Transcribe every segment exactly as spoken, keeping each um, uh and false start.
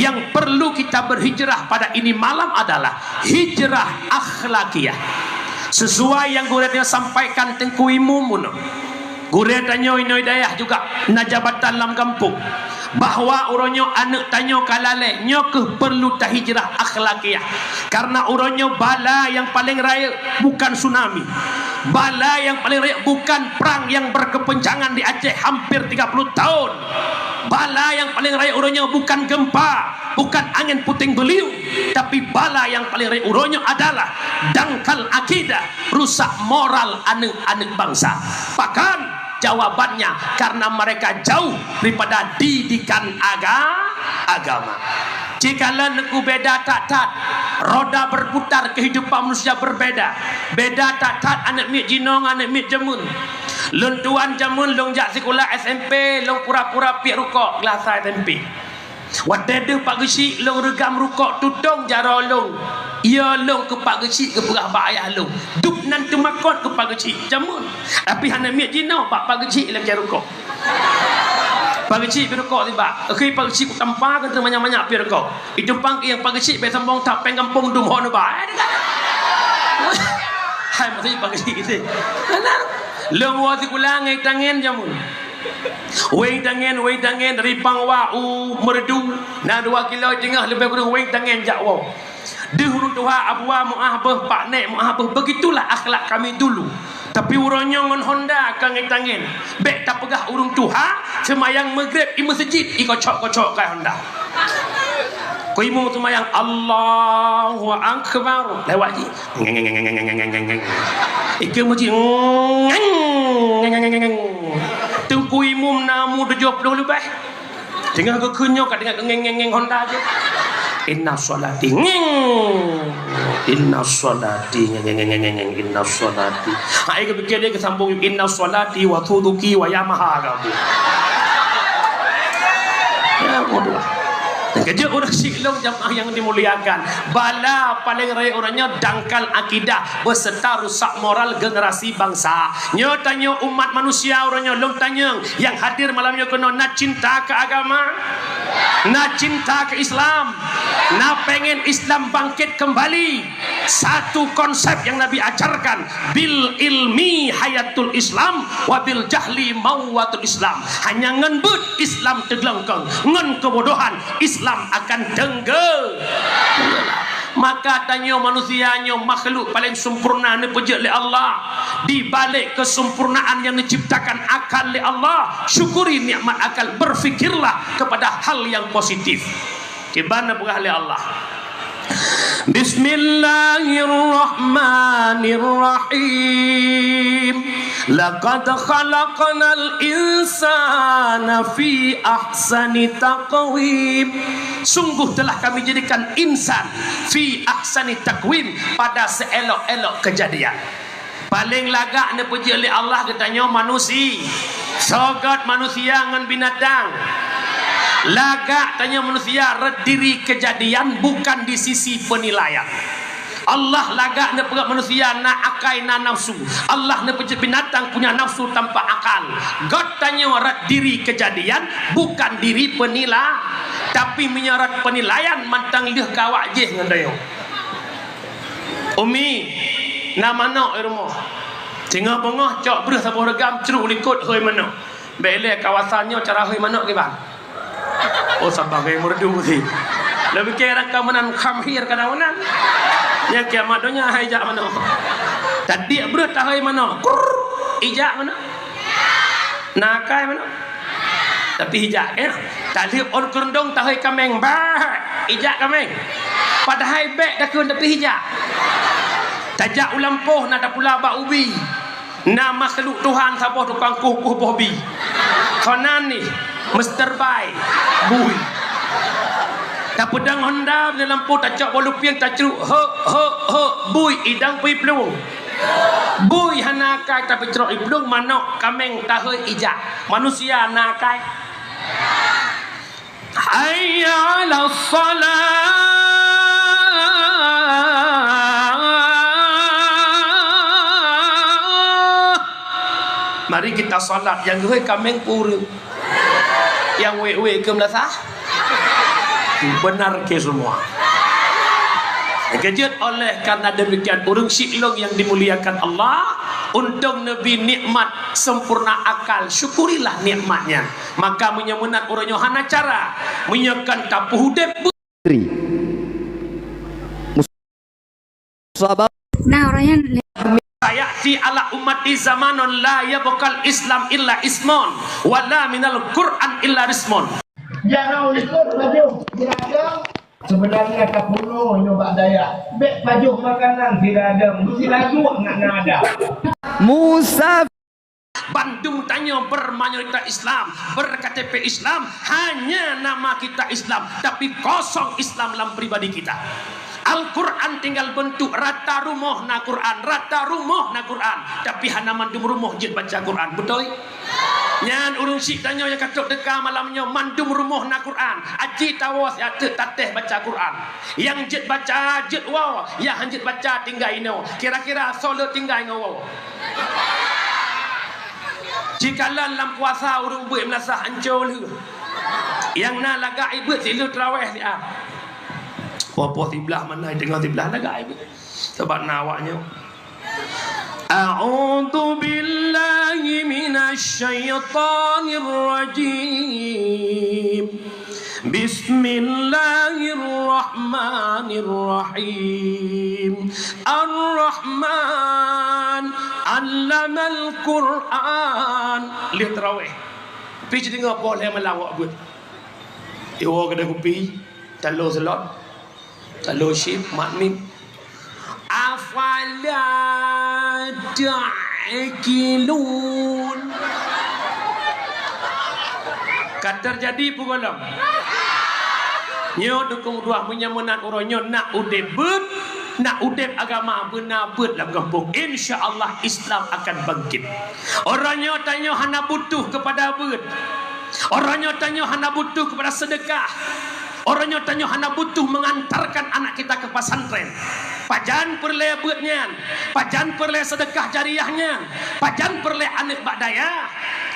Yang perlu kita berhijrah pada ini malam adalah hijrah akhlakiyah. Sesuai yang gurée tanyoe sampaikan Teungku Imum bunoe. Gurée tanyoe inoe dayah juga na jabatan lam gampông, bahwa uroe nyoe aneuk tanyoe ka lalée, nyoe keuh perlu tahijrah akhlakiyah. Karena uroe nyoe bala nyang paleng rayeuk bukan tsunami. Bala nyang paleng rayeuk bukan prang nyang berkepanjangan di Aceh hampir tiga puluh tahun. Bala nyang paleng rayeuk uroe nyoe bukan gempa, bukan angin puting beliung, tapi bala nyang paleng rayeuk uroe nyoe adalah dangkal akidah, rusak moral aneuk-aneuk bangsa. Bahkan jawabannya karena mereka jauh daripada didikan aga-, agama. Cikalon Teungku, beda that-that. Roda berputar, kehidupan manusia berbeda. Beda that-that aneuk miet jinoe ngon aneuk miet jameun. Lôn tuan jameun lôn jak sikula S M P, lôn pura-pura piep rukok, glasa S M P. Watée deuh Pak Geuchik lôn reugam rukok tutong jaroe lôn. Yo lôn keu Pak Geuchik geupeugah bak ayah lôn. Dub nan teumakot keu Pak Geuchik jameun. Tapi hana miet jinoe bak Pak Geuchik lagée rukok. Pak Geuchik piep rukok tibak. Oke, Pak Geuchik tampa kan manyak-manyak piep rukok. Itu pang nyang Pak Geuchik bék sombong that péng gampông dum ho neuba. Eh, dekat. Hai, maksud Pak Geuchik gitu. Mana? Lôn woe sikula ngon tangen jameun. Wéng tangen, wéng tangen, ripang wa u Meureudu, na dua kilo teungoh leubeh kureueng wéng tangen jak woe. Deuh ureuëng tuha Abua meuáh beuh, Pak Nek meuáh beuh, begitulah akhlak kami dulu. Tapi uroe nyoe ngon honda ka ngon tangen. Bék tapeugah ureuëng tuha, seumayang Maghrib i meuseujid, i kocok-kocok kai honda. Keu imum seumayang, Allahu Akbar, lewat jih. Ikeu meuji. Teungku Imum na mu tujoh ploh leubeh. Teungoh geukheun nyoe ka deungoe ngeng-ngeng honda jih. Inna sholati ngeng. Inna sholati ngeng, ngeng, ngeng, ngeng, ngeng, inna sholati. Hai geupike dia geusambong inna sholati wa suzuki wa Yamaha kamu. Ya bodoh. Keujeuet ureuëng siklong jamaah yang dimuliakan. Bala paléng rayeuk uroe nyoe dangkal akidah beserta rusak moral generasi bangsa. Nyoe tanyoe umat manusia uroe nyoe lôn tanyong nyang hadir malam nyoe keunoe na cinta keu agama? Na cinta keu Islam? Na pengen Islam bangkit kembali? Satu konsep yang Nabi ajarkan, "Bil ilmi hayatul Islam, wa bil jahli mauwatul Islam." Hanya ngon beuet Islam teuglengkeng, ngon keubodohan Islam akan teungge-. Maka tanyoe manusia nyoe makhluk paling sempurna neupeujeuet lé Allah. Di balik kesempurnaan yang diciptakan akal lé Allah, syukuri nikmat akal, berfikirlah kepada hal yang positif. Kiban neupeugah lé Allah. Bismillahirrahmanirrahim. Laqad khalaqnal insana fi ahsani taqwim. Sungguh telah Kami jadikan insan fi ahsani taqwim, pada seelok-elok kejadian. Paléng lagak neupeujeuet lé Allah geutanyoe manusi-, sogot manusia ngon binatang. Lagak tanyoe manusia rot diri kejadian bukan di sisi penilaian. Allah lagak neupeugét manusia na akai, na nafsu. Allah neupeujeuet binatang punya nafsu tanpa akal. Göt tanyoe rot diri kejadian bukan diri penila-, tapi meunyoe rot penilaian mantong lheueh keu awak jih ngon tanyoe. Umi, na manok di rumoh. Singoh beungoh cok breuh saboh reugam crok likot hôi manok. Bék ilée kawasan nyoe cara hôi manok kiban. Oh, saban hôi meureudu sih. Leubeh kira ka meunan khamhir kana meunan. Nyang kiamat donya hai jak manok. Tadi breuh tahôi manok. Kurr, ijak manok. Na akai manok. Tapi hijak, eh. Taleueb ôn keureuntong tahôi kaméng, bah, hijak kaméng. Padahai bék takheun tapi hijak. Tajak u lampôh na tapula bak ubi. Na makhluk Tuhan saboh tukang kuh-kuh boh bi. Konan nih, Mister Bai, bui. Tapeudong honda di lampôh tacok boh lupieng tacruk, hok, hok, hok, bui idang pui plueng. Bui hana akai tapi crok i plueng, manok, kaméng, tahôi ijak. Manusia na akai. Hayya 'alas shalah. Mari kita salat, nyang geuhôi kaméng pureueng. Nyang wék-wék keu meulasah. Benar ke semua? Keujeuet oleh karena demikian, ureuëng syiek lôn yang dimuliakan Allah, untông neubi nikmat sempurna akal, syukurilah nikmat nyan. Maka meunyoe meunan uroe nyoe hana cara, meunyoe kon tapeuudép Tri. Musabab. Nah, orang yang Sayati ala ummati zamanun la yabqal Islam illa ismun, wala minal Qur'an illa rismun. Jarang ikut baju beragam. Sebenarnya tak penuh nyoba daya. Bek pajuh makanan tidak ada. Mesti lagu nak ada. Musa Bandum tanyoe bermayoritas Islam, ber-K T P Islam, hanya nama kita Islam, tapi kosong Islam lam pribadi kita. Al-Quran tinggal bentuk, rata rumoh na Quran, rata rumoh na Quran, tapi hana mandum rumoh jeuet baca Quran, beutôi? Nyan ureuëng syiek tanyoe nyang ka trok teuka malam nyoe, mandum rumoh na Quran, aci tawoe siat teuk tatéh baca Quran. Nyang jeuet baca, jeuet woe, nyang han jeuet baca, tinggai inoe. Kira-kira soe le tinggai ngon woe? Jikalon lam puasa ureuëng beuet meulasah anco lheueh. Nyang na lagak ié beuet silheueh teurawéh siat. Poh-poh siblaih mana teungoh siblaih lagak ié beuet. Sabab na awak nyoe. A'udzu billahi minasy syaithanir rajim. Bismillahirrahmanirrahim. Ar-Rahman, 'allamal Qur'an. Lheueh teurawéh. Pi cit deungoe poh lhée malam awak beuet. Iwoe keudè kupi, talo seulot, talo syib, mat mim. Afala ta'qilun. Ka teujadi peue gohlom? Nyoe dukong dua, meunyoe meunan uroe nyoe nak udeb beuet, nak udeb agama beuna beuet lam gampông. Insya Allah Islam akan bangkit. Uroe nyoe tanyoe hana butuh kepada beuet. Uroe nyoe tanyoe hana butuh kepada sedekah. Uroe nyoe tanyoe hana butuh mengantarkan anak kita ke pesantren. Pajan peureulée beuet nyan, pajan peureulée sedekah jariah nyan, pajan peureulée aneuëk bak dayah.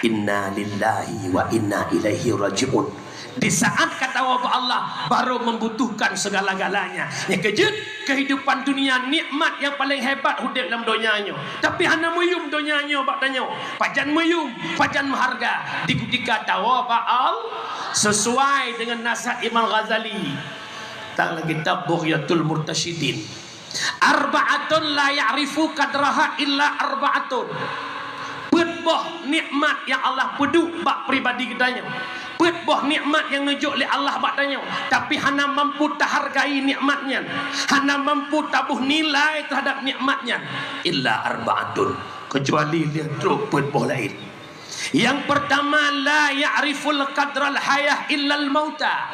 Inna lillahi wa inna ilaihi raji'un. Di saat ka tawoe bak Allah, baru membutuhkan segala-galanya. Nyang keujeuet, kehidupan dunia nikmat nyang paleng hebat udeb lam donya nyoe. Tapi hana meuyum donya nyoe bak tanyoe. Pajan meuyum, pajan meuharga di kutika tawoe bak Allah, sesuai dengan nasihat Imam Ghazali. Tang lagi kitab Bughyatul Murtasyidin. Arba'atun la ya'rifu qadraha illa arba'atun. Peuet boh nikmat nyang Allah peuduek bak pribadi geutanyoe. Peuet boh nikmat nyang neujok lé Allah bak tanyoe, tapi hana mampu tahargai nikmat nyan, hana mampu taboh nilai terhadap nikmat nyan. Illa arba'atun, kecuali lheueh trok peuet boh laén. Yang pertama, la ya'riful qadral hayah illal mauta.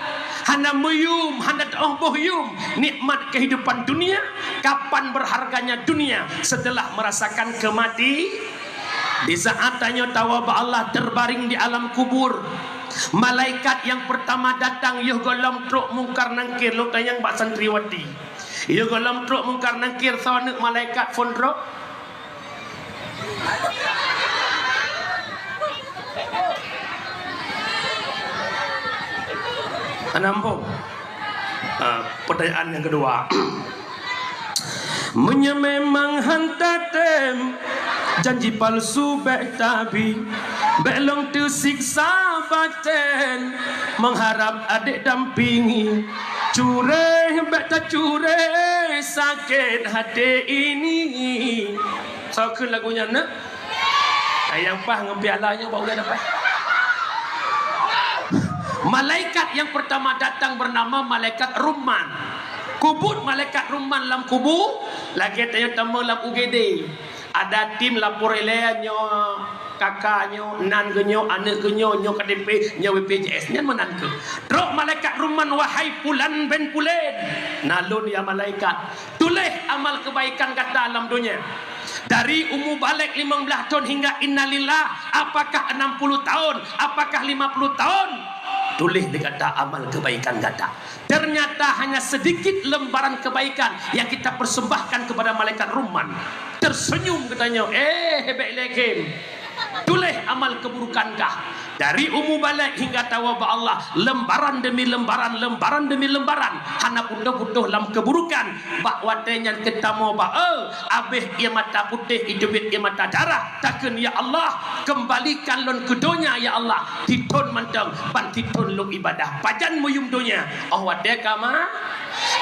Hana meuyum, hana teu'oh boh yum nikmat kehidupan dunia, kapan berharganya dunia setelah merasakan kemati. Di saat tanyoe tawoe bak Allah terbaring di alam kubur, malaikat yang pertama datang yoh gohlom trok Mungkar Nangkir, lôn tanyong bak santriwati. Yoh gohlom trok Mungkar Nangkir, soe aneuk malaikat phon trok? Hana muphom. Ah, pertanyaan yang kedua. Meunyoe memang han tatem, janji palsu bék tabi, bék lôn teusiksa baten, mengharap adek dampingi, cureh bék tacureh, sakét hati ini. Soe kheun lagu nyan na? Nyang paih ngon piala nyoe bak ulèe dapat. Malaikat yang pertama datang bernama malaikat Rumman. Kubut malaikat Rumman lam kubu, lagèe tanyoe tamong lam U G D. Ada tim lapor ilèe nyoe, kakak nyoe, nan geuh nyoe, aneuk geuh nyoe, nyoe K T P, nyoe B P J S, nyan meunan keuh. Trok malaikat Rumman, "Wahai pulan bin pulen," na lôn ya malaikat, "tuléh amal keubaikan gata lam donya. Dari umu balek limong blaih thon hingga innalillah, apakah enam puluh tahun, apakah lima puluh tahun, tuléh lé gata amal keubaikan gata." Ternyata hanya sedikit lembaran kebaikan yang kita persembahkan kepada malaikat Rumman. Tersenyum geutanyoe, "Eh, bèk lé khém. Tuléh amal keburukan kah." Dari umu balek hingga tawoe bak Allah, lembaran demi lembaran, lembaran demi lembaran, hana putôh-putôh lam keuburukan. Bak watée nyan keutamong bak, eh, abéh ié mata putéh, iteubiet ié mata darah, takheun, "Ya Allah, keumbalikan lôn keu donya, ya Allah, sithon mantong ban sithon lôn ibadah." Pajan meuyuem donya, oh watée ka ma-,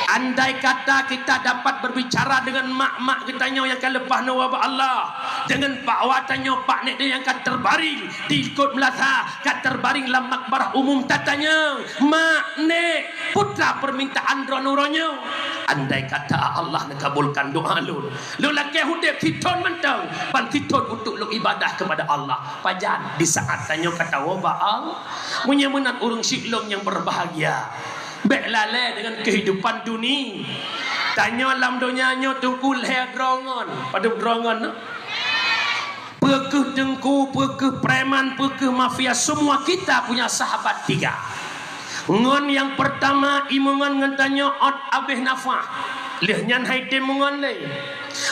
Andai kata kita dapat berbicara dengan mak-mak geutanyoe nyang ka leupah nyoe bak Allah, dengan pak wa tanyoe, pak nek tanyoe nyang ka terbaring di likot meulasa, ka terbaring lam makbarah umum, tatanyong, "Mak, nek, peue teuma permintaan droeneuh uroe nyoe?" Andai kata Allah neukabulkan doa lôn, lôn lakée udeb sithon mantong ban sithon untuk lôn ibadah kepada Allah. Pajan di saat tanyoe ka tawoe bak Allah. Meunyoe meunan ureuëng siklong nyang berbahagia, bék lalée dengan kehidupan duni. Tanyoe lam donya nyoe teungku lhée droeneuh. Padub droeneuh? Peu kheueh teungku, peu kheueh preman, peu kheueh mafia, semua kita punya sahabat tiga. Ngon nyang pertama imeungon ngon tanyoe ôt abéh nafah, lheueh nyan hai tem meungon lé.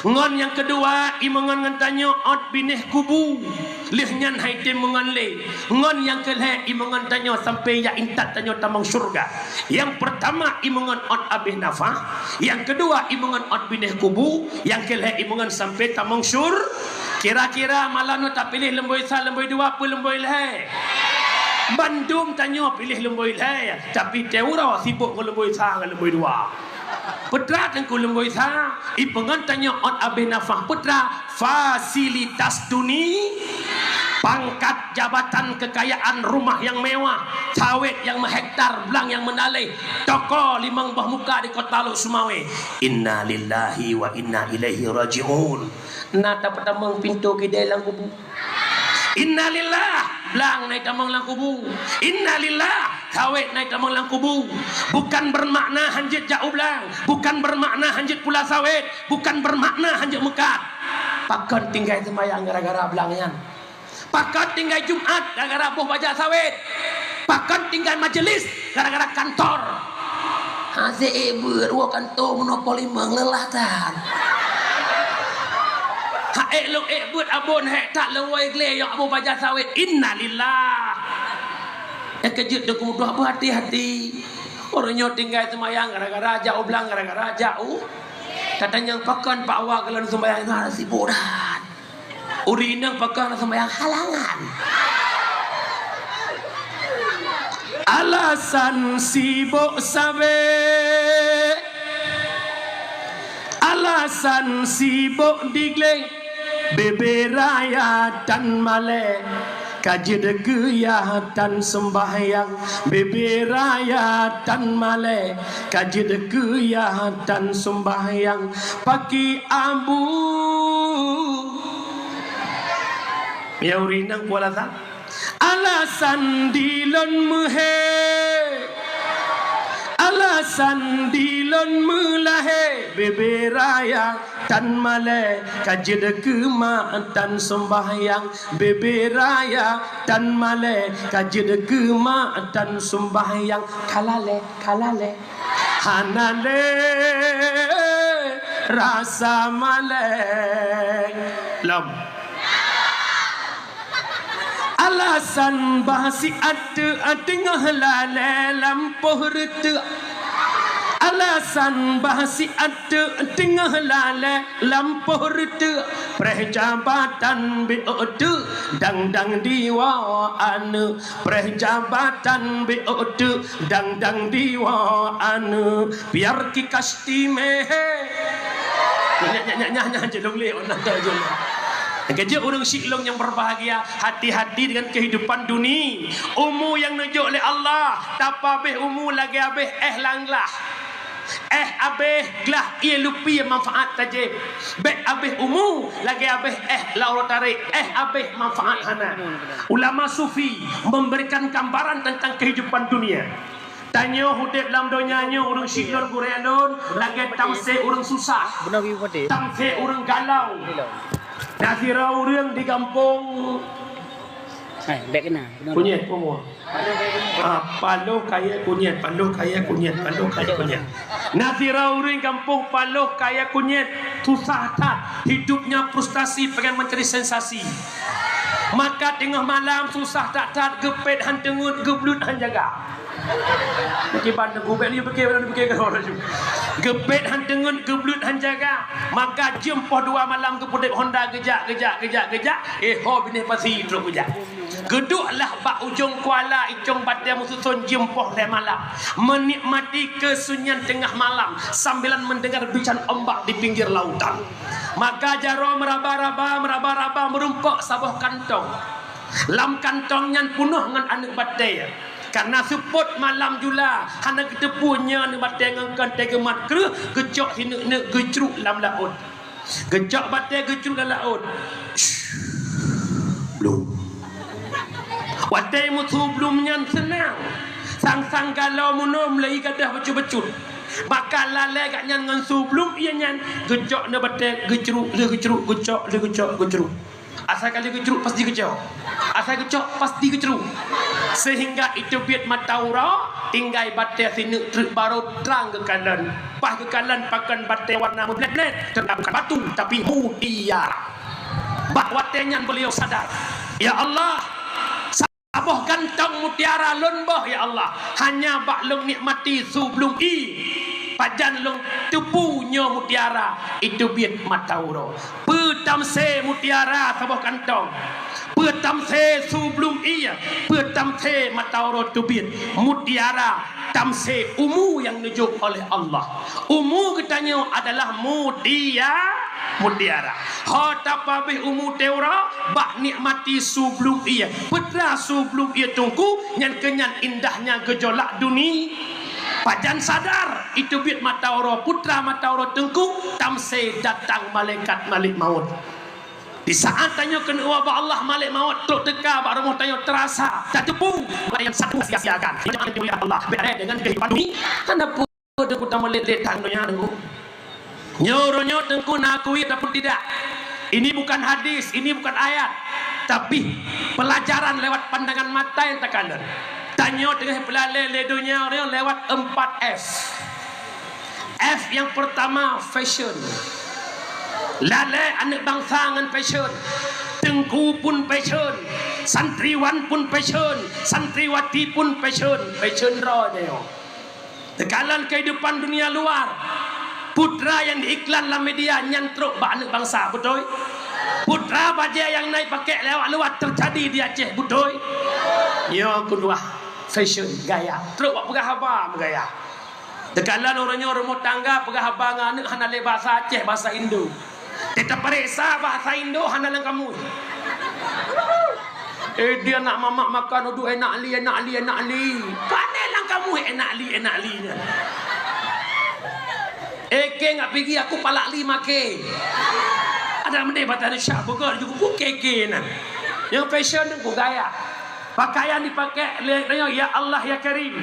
Ngon nyang keudua imeungon ngon tanyoe ôt binéh kubu, lheueh nyan hai tem meungon lé. Ngon nyang keulhée imeungon tanyoe sampai jak intat tanyoe tamong syeuruga. Nyang pertama imeungon ôt abéh nafah, nyang keudua imeungon ôt binéh kubu, nyang keulhée imeungon sampai tamong syur-, kira-kira malam nyoe tapiléh lumboi sa, lumboi dua, peu lumboi lhée? Bandum tanyoe piléh lumboi lhée, tapi teuuroe sibok ngon lumboi sa ngon lumboi dua. Peue teuma teungku lumboi sa, ipeungon tanyoe ôt abéh nafah, peue teuma? Fasilitas duni, pangkat, jabatan, kekayaan, rumah yang mewah, sawét nyang meuhektar, blang nyang meunaléh, toko limong boh muka di Kota Lhokseumawe. Innalillahi wa inna ilaihi raji'un. Na tapeutamong pintoe keudée lam kubu. Innalillah, blang na jitamong lam kubu. Innalillah, sawét na jitamong lam kubu. Bukan bermakna hanjeuet jak u blang, bukan bermakna hanjeuet pula sawét, bukan bermakna hanjeuet meukat. Pakon tinggai seumayang gara-gara blang nyan? Pakon tinggai Jumat gara-gara boh bajée sawét? Pakon tinggai majelis gara-gara kantor? Hase ék beuet, woe kantor meunoe poh limong, leulah that. Ha ék lôn ék beuet abon hék that lôn woe glé nyang abon bajée sawét. Innalillah. Nyang keujeuet deungon mudoh beuhati-hati. Ureuëng nyoe tinggai seumayang gara-gara jak u blang, gara-gara jak u. Tatanyong pakon pak wa keu lôn seumayang nyan sibok that. Ureuëng inong pakon seumayang halangan. Alasan sibok sabe, alasan sibok digleng, bebe raya tan malée, ka jeuet keu yah tan seumbahyang, bebe raya tan malée, ka jeuet keu yah tan seumbahyang, paki abu. Ya ureuëng inong peue alasan? Alasan dilôn meuhé, alasan dilôn meulahé, bebe raya tan malée, ka jeuet keu mak tan seumbahyang, bebe raya tan malée, ka jeuet keu mak tan seumbahyang, ka lalée, ka lalée. Hana lé rasa malée lom. Alasan bah siat teuk teungoh lalée lam poh reuteuek. Alasan bah siat teuk teungoh lalée lam poh reuteuek. Preh jabatan biôh teuk dang-dang diwoe aneuëk. Preh jabatan biôh teuk dang-dang diwoe aneuëk. Biar ki kasti meh. Nyan, nyan, nyan, nyan, nyan, cek lôn lé, oh, nah, tu je. Keujeuet ureuëng siklong nyang berbahagia, hati-hati dengan kehidupan duni. Umu nyang neujok lé Allah, tapabeh umu lagée abeh éh lam glah. Éh abeh glah ié lupi manfaat tajép. Bék abeh umu lagée abeh éh lam uroe tarek, éh abeh manfaat hana. Ulama sufi memberikan gambaran tentang kehidupan dunia. Tanyoe udeb lam donya nyoe ureuëng siklon gurée lôn lagée tamsé ureuëng susah, tamsé ureuëng galau. Na sidroe ureuëng di gampông. Hai, bék keunan. Kunyét peue? Ah, paloh kayée kunyét, paloh kayée kunyét, paloh kayée kunyét. Na sidroe ureuëng gampông paloh kayée kunyét, susah that, hidupnya frustasi, pengen mencari sensasi. Maka teungoh malam susah that-that, geupet han teungeut, geubleut han jaga. Mungkin ban teungku bèk lé pike, ban pike keudroe laju. Geupet han teungeut, geubleut han jaga. Maka jeuem poh dua malam geupeudép honda geujak, geujak, geujak, geujak. Eh, ho binéh pasi trok geujak. Geuduek lah bak ujong kuala, icong batèe meususon jeuem poh lhèe malam. Menikmati kesunyian tengah malam sambilan mendengar bican ombak di pinggir lautan. Maka jaroe meuraba-raba, meuraba-raba meurumpok saboh kantong. Lam kantong nyan peunoh ngon aneuk batèe. Karna seupôt malam jula, hana geuteupeue nyoe aneuk batèe ngon kantong geumat kreueh, geucok sineuk-neuk geucruk lam laôt. Geucok batèe geucruk lam laôt. Blum. Watèe meusu blum nyan seunang. Sang-sang galoe meunoe meulai gadôh bacut-bacut. Maka lalè gobnyan ngon su blum ié nyan, geucok na batèe, geucruk, lheueh geucruk, geucok, lheueh geucok, geucruk. Asai ka lheueh geucruk pasti geucok. Asai geucok pasti geucruk. Seuhingga iteubiet mata uroe, tinggai batèe sineuk treuk barô trang geukalon. Paih geukalon pakon batèe warna meublét-blét, teungoh bukan batu, tapi mutiara. Bak watèe nyan beuliau sadar, "Ya Allah, saboh gantong mutiara lôn boh, ya Allah, hanya bak lôn nikmati su blum ié. Pajan lôn teupeue nyoe mutiara, iteubiet mata uroe." Peue tamsé mutiara saboh kantong? Peue tamsé su blum ié? Peue tamsé mata uroe teubiet? Mutiara tamsé umu nyang neujok oleh Allah. Umu geutanyoe adalah mutia-, mutiara. Ho tapabéh umu teuroe bak nikmati su blum ié. Peue teuma su blum ié teungku, nyan keuh nyan indahnya geujolak duni-, Pajan sadar, iteubiet mata uroe, peue teuma mata uroe teungku, tamsé datang malaikat Malik Maut. Di saat tanyoe keuneuk woe bak Allah, Malik Maut trok teuka bak rumoh tanyoe, teurasa, tateupeue, laén satu sia-siakan. Jamaah yang dimuliakan Allah, beda dengan kehidupan dunia, hana peue teungku tameulet-let that donya teungku. Nyoe uroe nyoe teungku na akui ataupun tidak, ini bukan hadis, ini bukan ayat, tapi pelajaran lewat pandangan mata nyang takalon. Tanyoe teungoh peulalé lé donya uroe nyoe lewat empat F. F yang pertama, fashion. Lalé aneuk bansa ngon fashion. Teungku pun fashion, santriwan pun fashion, santriwati pun fashion, fashion droe nyoe. Teukalon kehidupan dunia luar, peue teuma nyang diiklan lam media nyan trok bak aneuk bansa, beutôi? Peue teuma bajèe nyang na ipakék lé awak luwa teujadi di Aceh, beutôi? Nyoe keudua, fashion, gaya. Trok bak peugah haba meugaya. Teukalon uroe nyoe rumoh tangga peugah haba ngon aneuk hana lé bahasa Aceh, bahasa Indo. Teuta pareksa bahasa Indo hana lam kamus. Eh, dia nak mamak makan uduk enak li, enak li, enak li. Pane lam kamus enak li, enak li nyan. Eh, kèe ngat pigi aku palak li maké. Ada mending batang syak beugöt juga buke-ke nyan. Nyang fashion nyan gaya. Pakaian dipakai lé, lé, ya Allah ya Karim.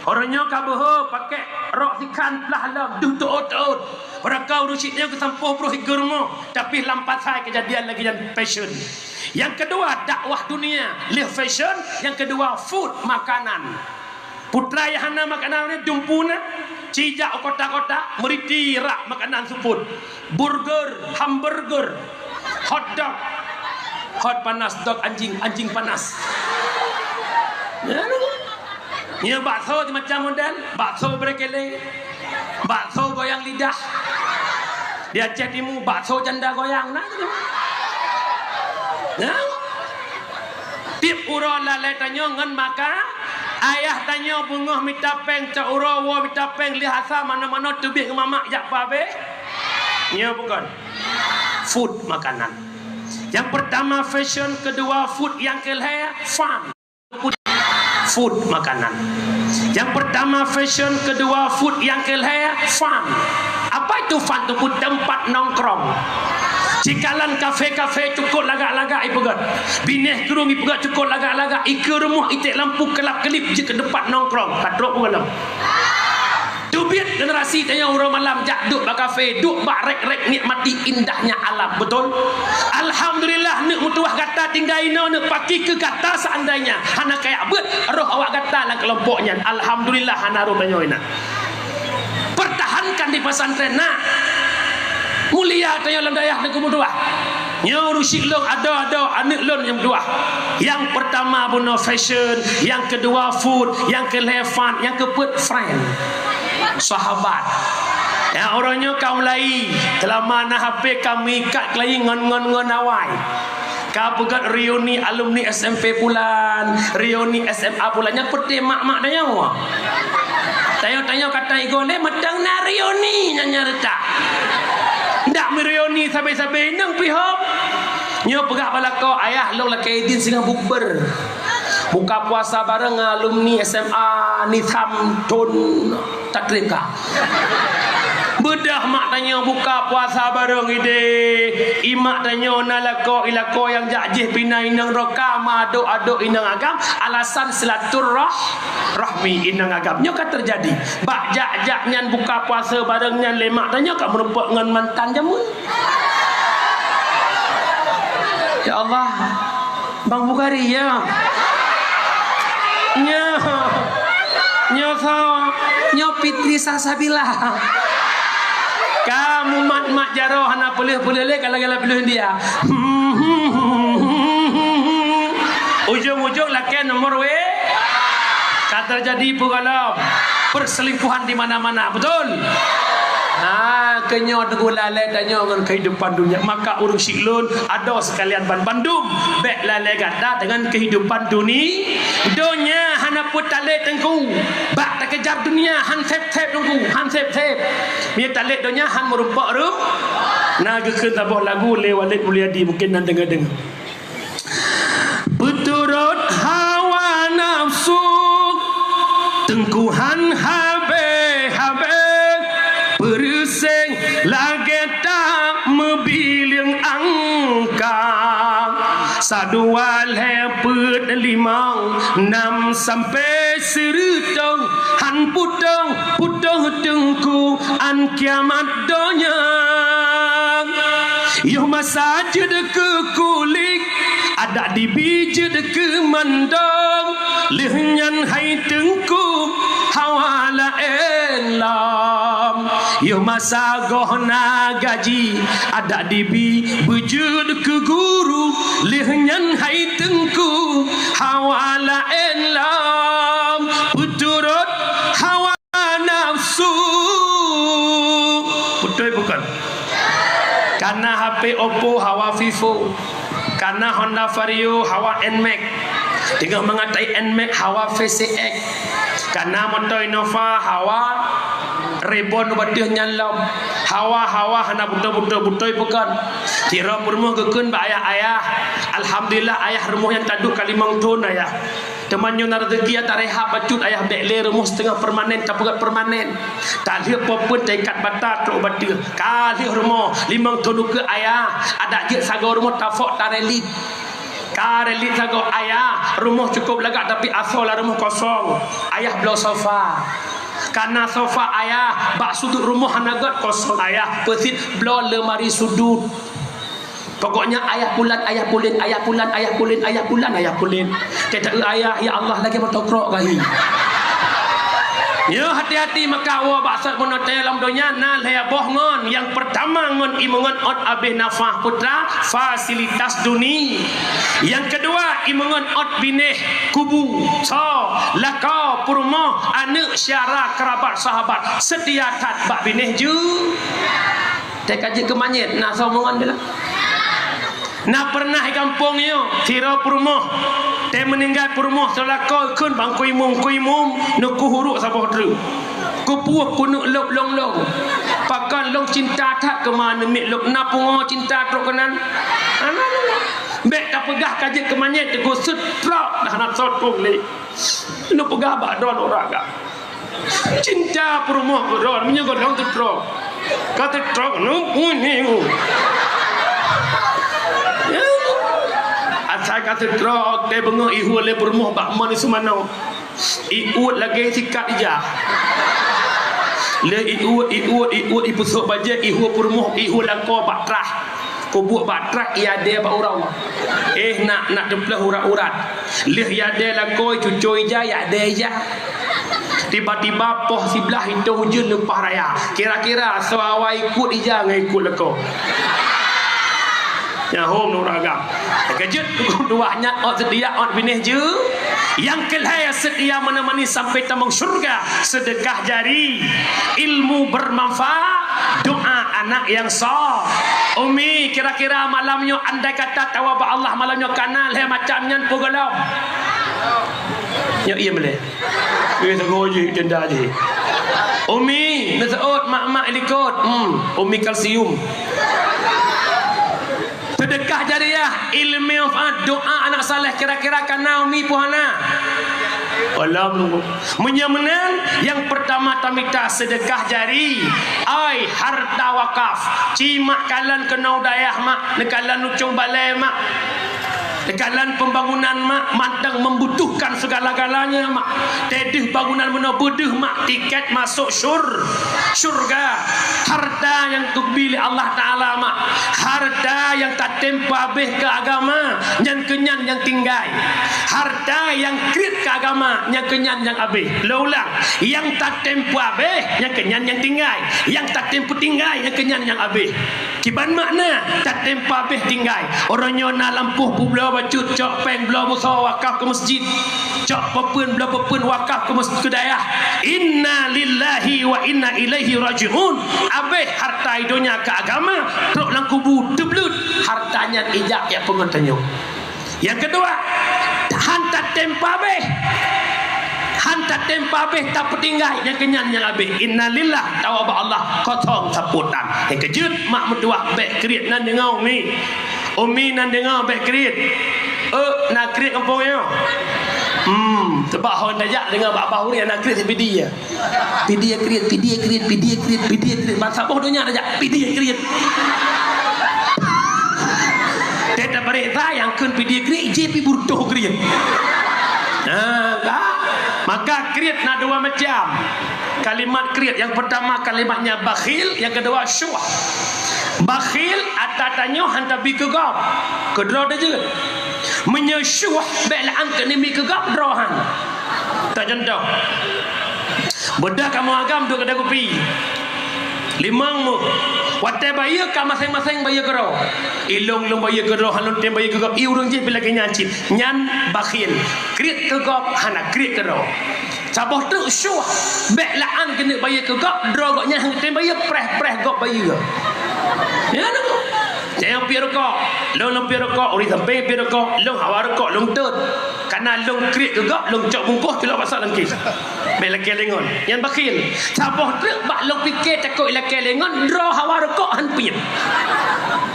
Uroe nyoe ka beuhe pakai rok sikhan plah lom, duh teuôt-teuôt. Uroe ka ureueng syiek nyoe geusampôh broh i keu rumoh, tapi lam pasai keujadian lagèe nyan fashion. Nyang keudua, dakwah dunia, lheueh fashion, nyang keudua, food, makanan. Peue teuma nyang hana makanan nyoe dumpeue na, cijak u kota-kota, meuriti rak makanan seupôt. Burger, hamburger, hot dog. Hot panas, dog anjing, anjing panas. Nyoe bakso macam model, bakso brekele, bakso goyang lidah. Di Aceh Timu, bakso janda goyang. Nah, gitu. Nah. Tiep uroe lalé tanyoe ngon maka, ayah tanyoe beungoh mita péng, cok uroe woe mita péng, lheueh asa manoe-manoe teubiet ngon mamak jak peuhabéh. Nyoe bukon. Food, makanan. Yang pertama fashion, kedua food, yang kelhèe fun. Food, makanan. Yang pertama fashion, kedua food, yang kelhèe fun. Apa itu fun tu? Tempat nongkrong. Cikalon kafe-kafe cukôp lagak-lagak ipeugöt. Binéh krueng ipeugöt cukôp lagak-lagak, i keu rumoh iték lampu kelap-kelip jeuet keu tempat nongkrong. Ka trok peue gohlom. Teubiet generasi tanyoe uroe malam jak duek bak kafe, duek bak rek-rek nikmati indahnya alam, beutôi? Alhamdulillah, neuk meutuwah gata tinggai inoe, neuk paki keu gata seandainya hana kayak beuet roh awak gata lam keulompok nyan. Alhamdulillah, hana roh tanyoe inan. Pertahankan di pesantren na. Mulia tanyoe lam dayah neuk meutuwah. Nyoe ureueng syik lôn adoe-adoe aneuk lôn nyang dua. Nyang pertama bunoe fashion, nyang kedua food, nyang kelhèe fun, nyang keupeuet friend. Sahabat. Nyang uroe nyoe ka mulai, teulama na H P ka meuikat keulayi ngon, ngon, ngon awai. Ka peugöt reuni alumni S M P pulan, reuni S M A pulan, nyang peuté mak-mak tanyoe. Tanyoe-tanyoe kata igoe lé mantong na reuni nyan nyang reutak. Ndak meureuni sabe-sabe inong pih hom. Nyoe peugah bak lakoe, "Ayah, lôn lakèe idin singoh bukber. Buka puasa bareng ngon alumni S M A Nizam thon takrib ka." Beudôh mak tanyoe buka puasa bareng idéh. I mak tanyoe na lakoe, i lakoe nyang jak jih pih na inong droe ka meuadok-adok inong agam, alasan silaturrah-, rahmi inong agam. Nyoe ka teujadi. Bak jak-jak nyan buka puasa bareng nyan lé mak tanyoe ka meurumpok ngon mantan jameun. Ya Allah, Bang Bukhari, ya. Nyoe, nyoe soe, nyoe Fitri Salsabila. Ka mumat-mat jaroe hana peuleueh-peuleueh lé, ka lagèe-lagèe peuleueh India. Ujong-ujong lakèe nomor we. Ka teujadi peue goh lom? Perselingkuhan di mana-mana, betul? Ha, keu nyoe teungku lalè tanyoe ngon kehidupan dunia. Maka ureueng syik lôn, adoe sekalian ban bandum, bèk lalè gata deungon kehidupan duni-, donya hana peutalé teungku. Bak takejar dunia han sép-sép teungku, han sép-sép. Meunyo talé donya han meurumpok rum. Na geukheun saboh lagu lé Walid Mulyadi, mungkin na deungö-deungö. Peuturot hawa nafsu, teungku han habéh-habéh, peureuséng lagèe tak meubileung angka. Sadua lhèe peuet limong nam sampoe seureutôh, han putôh-putôh teungku án kiamat donya. Yoh masa jeuet keu kulét, adak dibi jeuet keu mandong, lheueh nyan hai teungku hawa laén lom. Yoh masa goh na gaji, adak dibi beujeuet keu guru, lheueh nyan hai teungku hawa laén lom. Peuturot hawa nafsu. Beutôi bukon? Kana H P Oppo hawa Vivo. Kana Honda Vario hawa Nmax. Teungoh meungatai Nmax hawa V C X. Kana moto Innova hawa Reborn bateuh nyan lom. Hawa-hawa hana beutôi-beutôi, beutôi bukon? Sidroe peurumoh geukheun bak ayah, "Ayah, alhamdulillah ayah rumoh nyang taduek ka limong thon ayah." Teuma nyoe na rezeki nyang tarehab bacut ayah, bèk lé rumoh siteungoh permanen, tapeugöt permanen. Talheueh poh peuet taikat bata trok bateuh. Ka lheueh rumoh, limong thon ukeue ayah, adak jeuet sagoe rumoh tafok tarelit. Ka relit sagoe ayah, rumoh cukôp lagak tapi asoe lam rumoh kosong. Ayah bloe sofa. Kana sofa ayah, bak sudut rumoh hana göt, kosong ayah. Peusit bloe leumari sudut. Pokoknya ayah pulan, ayah pulen, ayah pulan, ayah pulen, ayah pulan, ayah pulen. Teuka ayah, ya Allah, lagèe moto trok gahi. Nyoe hati-hati maka woe bak sot meunoe lam donya na lhèe boh ngon. Nyang pertama ngon imeungon ôt abéh nafah putra, fasilitas duni. Nyang keudua imeungon ôt binéh kubu, soe, lakoe, peurumoh, aneuk, syedara, keurabat, sahabat, seutia that bak binéh ju. Teuka jeuet keu manyét, na soe meungon bilang? Na peureunah di gampông nyoe, sidroe peurumoh, teumeuninggai peurumoh, soe lakoe kheun bak Teungku Imum, Teungku Imum, neukuh uruek saboh treuk. Kupuih keuneuk lôb lôn-lôn. Pakon lôn cinta that keu ma neumiet lôn, na pungo cinta trok keunan. Bèk tapeugah ka jeuet keu manyét, teungku seutrok dah na soe tueng lé. Neupeugah bak droe uroe ka. Cinta peurumoh keu droe, meunyoe gohlom teutrok. Ka teutrok, nu puni u. Asai ka teutrok, teubeungoh ihue lé peurumoh bak mon isu manoe. Iuet lagèe sikat ija. Lheueh iuet, iuet, iuet, ipeusôk bajèe, ihue peurumoh, ihue lakoe bak trah. Kubuet bak trah, iadèe bak uroe. Eh, nak, nak teuplôh urat-urat. Lheueh iadèe lakoe, cucoe ija, iadèe ija. Tiba-tiba poh siblaih itôh ujeuen leupah raya. Kira-kira soe awai ikot ija ngon ikot lakoe? Nyan hom ureueng agam. Keujeuet dua nyan ot seutia ot binéh jeuet. Nyang keulhèe seutia meunan-meunan sampai tamong syurga, seudeukah jari, ilmu bermanfaat, doa anak nyang so. Umi, kira-kira malam nyoe andai kata tawa bak Allah malam nyoe kana lhèe macam nyan peue gohlom? Nyoe iem lé. Eh, teungoh jih, jenda jih. Umi, neuseuôt mak-mak likot. Hmm, Umi kalsium. Seudeukah jariah, ilmu manfaat, doa anak saleh, kira-kira kana umi peue hana? Gohlom. Meunyoe meunan, nyang peurtama tamita seudeukah jari, ai harta wakaf. Ci mak kalon keunoe dayah mak, neukalon lucong balèe mak. Neukalon pembangunan mak, mantong membutuhkan segala-galanya mak. Teuh bangunan meunoe beudeuh mak, tiket masuk syur-, syurga. Harta nyang geubri lé Allah Taala mak. Harta nyang tatem peuhabéh keu agama, nyan keu nyan nyang tinggai. Harta nyang kriet keu agama, nyan keu nyan nyang habéh. Lôn ulang, nyang tatem peuhabéh, nyan keu nyan nyang tinggai. Nyang tatem peutinggai, nyan keu nyan nyang habéh. Kiban makna tatem peuhabéh tinggai. Uroe nyoe na lampôh peubloe bacut, cok péng bloe beusoe wakaf keu meuseujid, cok peupeuet bloe peupeuet wakaf keu meuseujid keu dayah. Inna lillahi wa inna ilaihi raji'un. Habéh harta donya keu agama, trok lam kubu teubleuet, harta nyan ijak jak peungeut tanyoe. Nyang keudua, han tatem peuhabéh. Han tatem peuhabéh tapeutinggai, nyang keu nyan nyang habéh. Innalillah, tawa bak Allah, kosong sapeue tan. Nyang keujeuet mak meutuah, bèk kriet nan deungoe umi. Umi nan deungoe bèk kriet. Eh, na kriet gampông nyoe. Hmm, teubak hon tajak deungoe bak bahuri na kriet sipidi ya. Pidie kriet, pidie kriet, pidie kriet, pidie kriet. Ban saboh donya tajak, pidie kriet. Teuh tapareksa nyang kheun pidie kriet, jih pih beureutoh kriet. Nah, ka? Maka kriet na dua macam. Kalimat kriet, nyang peurtama kalimatnya bakhil, nyang keudua syuh. Bakhil, ata tanyoe han tabi keu gob, keu droe tajeuet. Meunyoe syuh, bèk la'an keu neumi keu gob, droe han. Tacontoh, beudôh kamoe agam duek keudè kupi. Limong mu. Watèe bayeue ka maséng-maséng bayeue keudroe. I lôn, lôn bayeue keudroe, han lôn tem bayeue keu gob. I ureueng jih pih lagèe nyan cit. Nyan bakhil. Kriet keu gob, hana kriet keudroe. Saboh treuk syuh, bèk la'an keuneuk bayeue keu gob, droe gobnyan han tem bayeue, preh-preh gob bayeue. Ya, nyoe. Nyang piep rukok, lôn, lôn piep rukok, ureueng sampéng piep rukok, lôn hawa rukok, lôn tôt. Kana lôn kriet keu gob, lôn cok bungkôh, tilok bak soe lam kés. Bèk lakèe lé ngon. Nyan bakhil. Saboh treuk bak lôn pike takot lakèe lé ngon, droe hawa rukok han piep.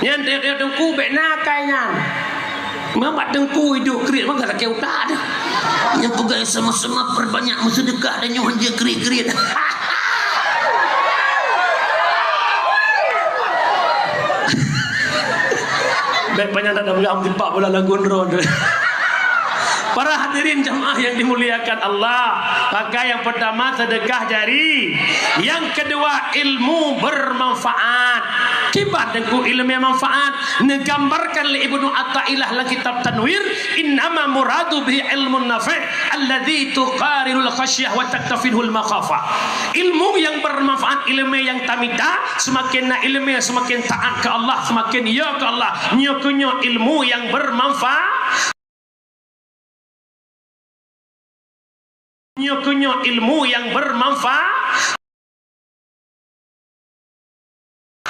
Nyan teuh-teuh teungku bèk na akai nyan. Meubat teungku iduek kriet mah lakèe utak teuh. Nyang peugah sama-sama perbanyak meuseudeukah dan nyoe han jeuet kriet-kriet. Bèk panyang that peugah meusipak bola lagu droe teuh. Para hadirin jamaah yang dimuliakan Allah, maka nyang peurtama seudeukah jari, nyang keudua ilmu bermanfaat. Kiban teungku ilmu manfaat? Neugambarkan lé Ibnu Athaillah lam kitab Tanwir, "Innama muradu bihi ilmun nafi' alladzi tuqarirul khasyah wa taktafihul makhafah." Ilmu nyang bermanfaat, ilmu nyang tamita, seumaken na ilmu, seumaken taat keu Allah, seumaken yo keu Allah. Nyoe keuh nyoe ilmu nyang bermanfaat. Nyoe keuh nyoe ilmu nyang bermanfaat.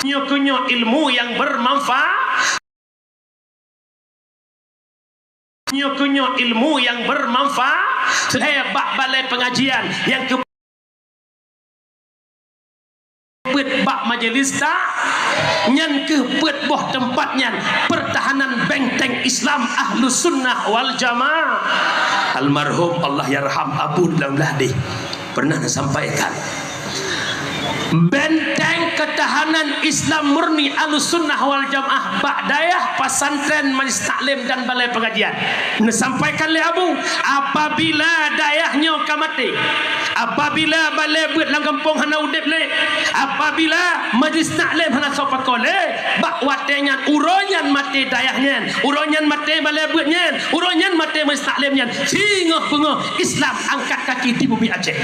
Nyoe keuh nyoe ilmu nyang bermanfaat. Nyoe keuh nyoe ilmu nyang bermanfaat. Lhèe bak balai pengajian nyang keu peuet bak majelis ta, nyan keuh peuet boh teumpat nyan pertahanan benteng Islam Ahlus Sunnah wal Jamaah. Almarhum Allahyarham Abu Damladi pernah neusampaikan, benteng keutahanan Islam murni Ahlus Sunnah wal Jamaah bak dayah pesantren, majlis taklim dan balai pengajian. Neusampaikan lé Abu, apabila dayah nyoe ka maté, apabila balèe beuet lam gampông hana udép lé, apabila majlis taklim hana soe pakoe lé, bak watèe nyan uroe nyan maté dayah nyan, uroe nyan maté balèe beuet nyan, uroe nyan maté majlis taklim nyan, singoh beungoh Islam angkat kaki di bumi Aceh.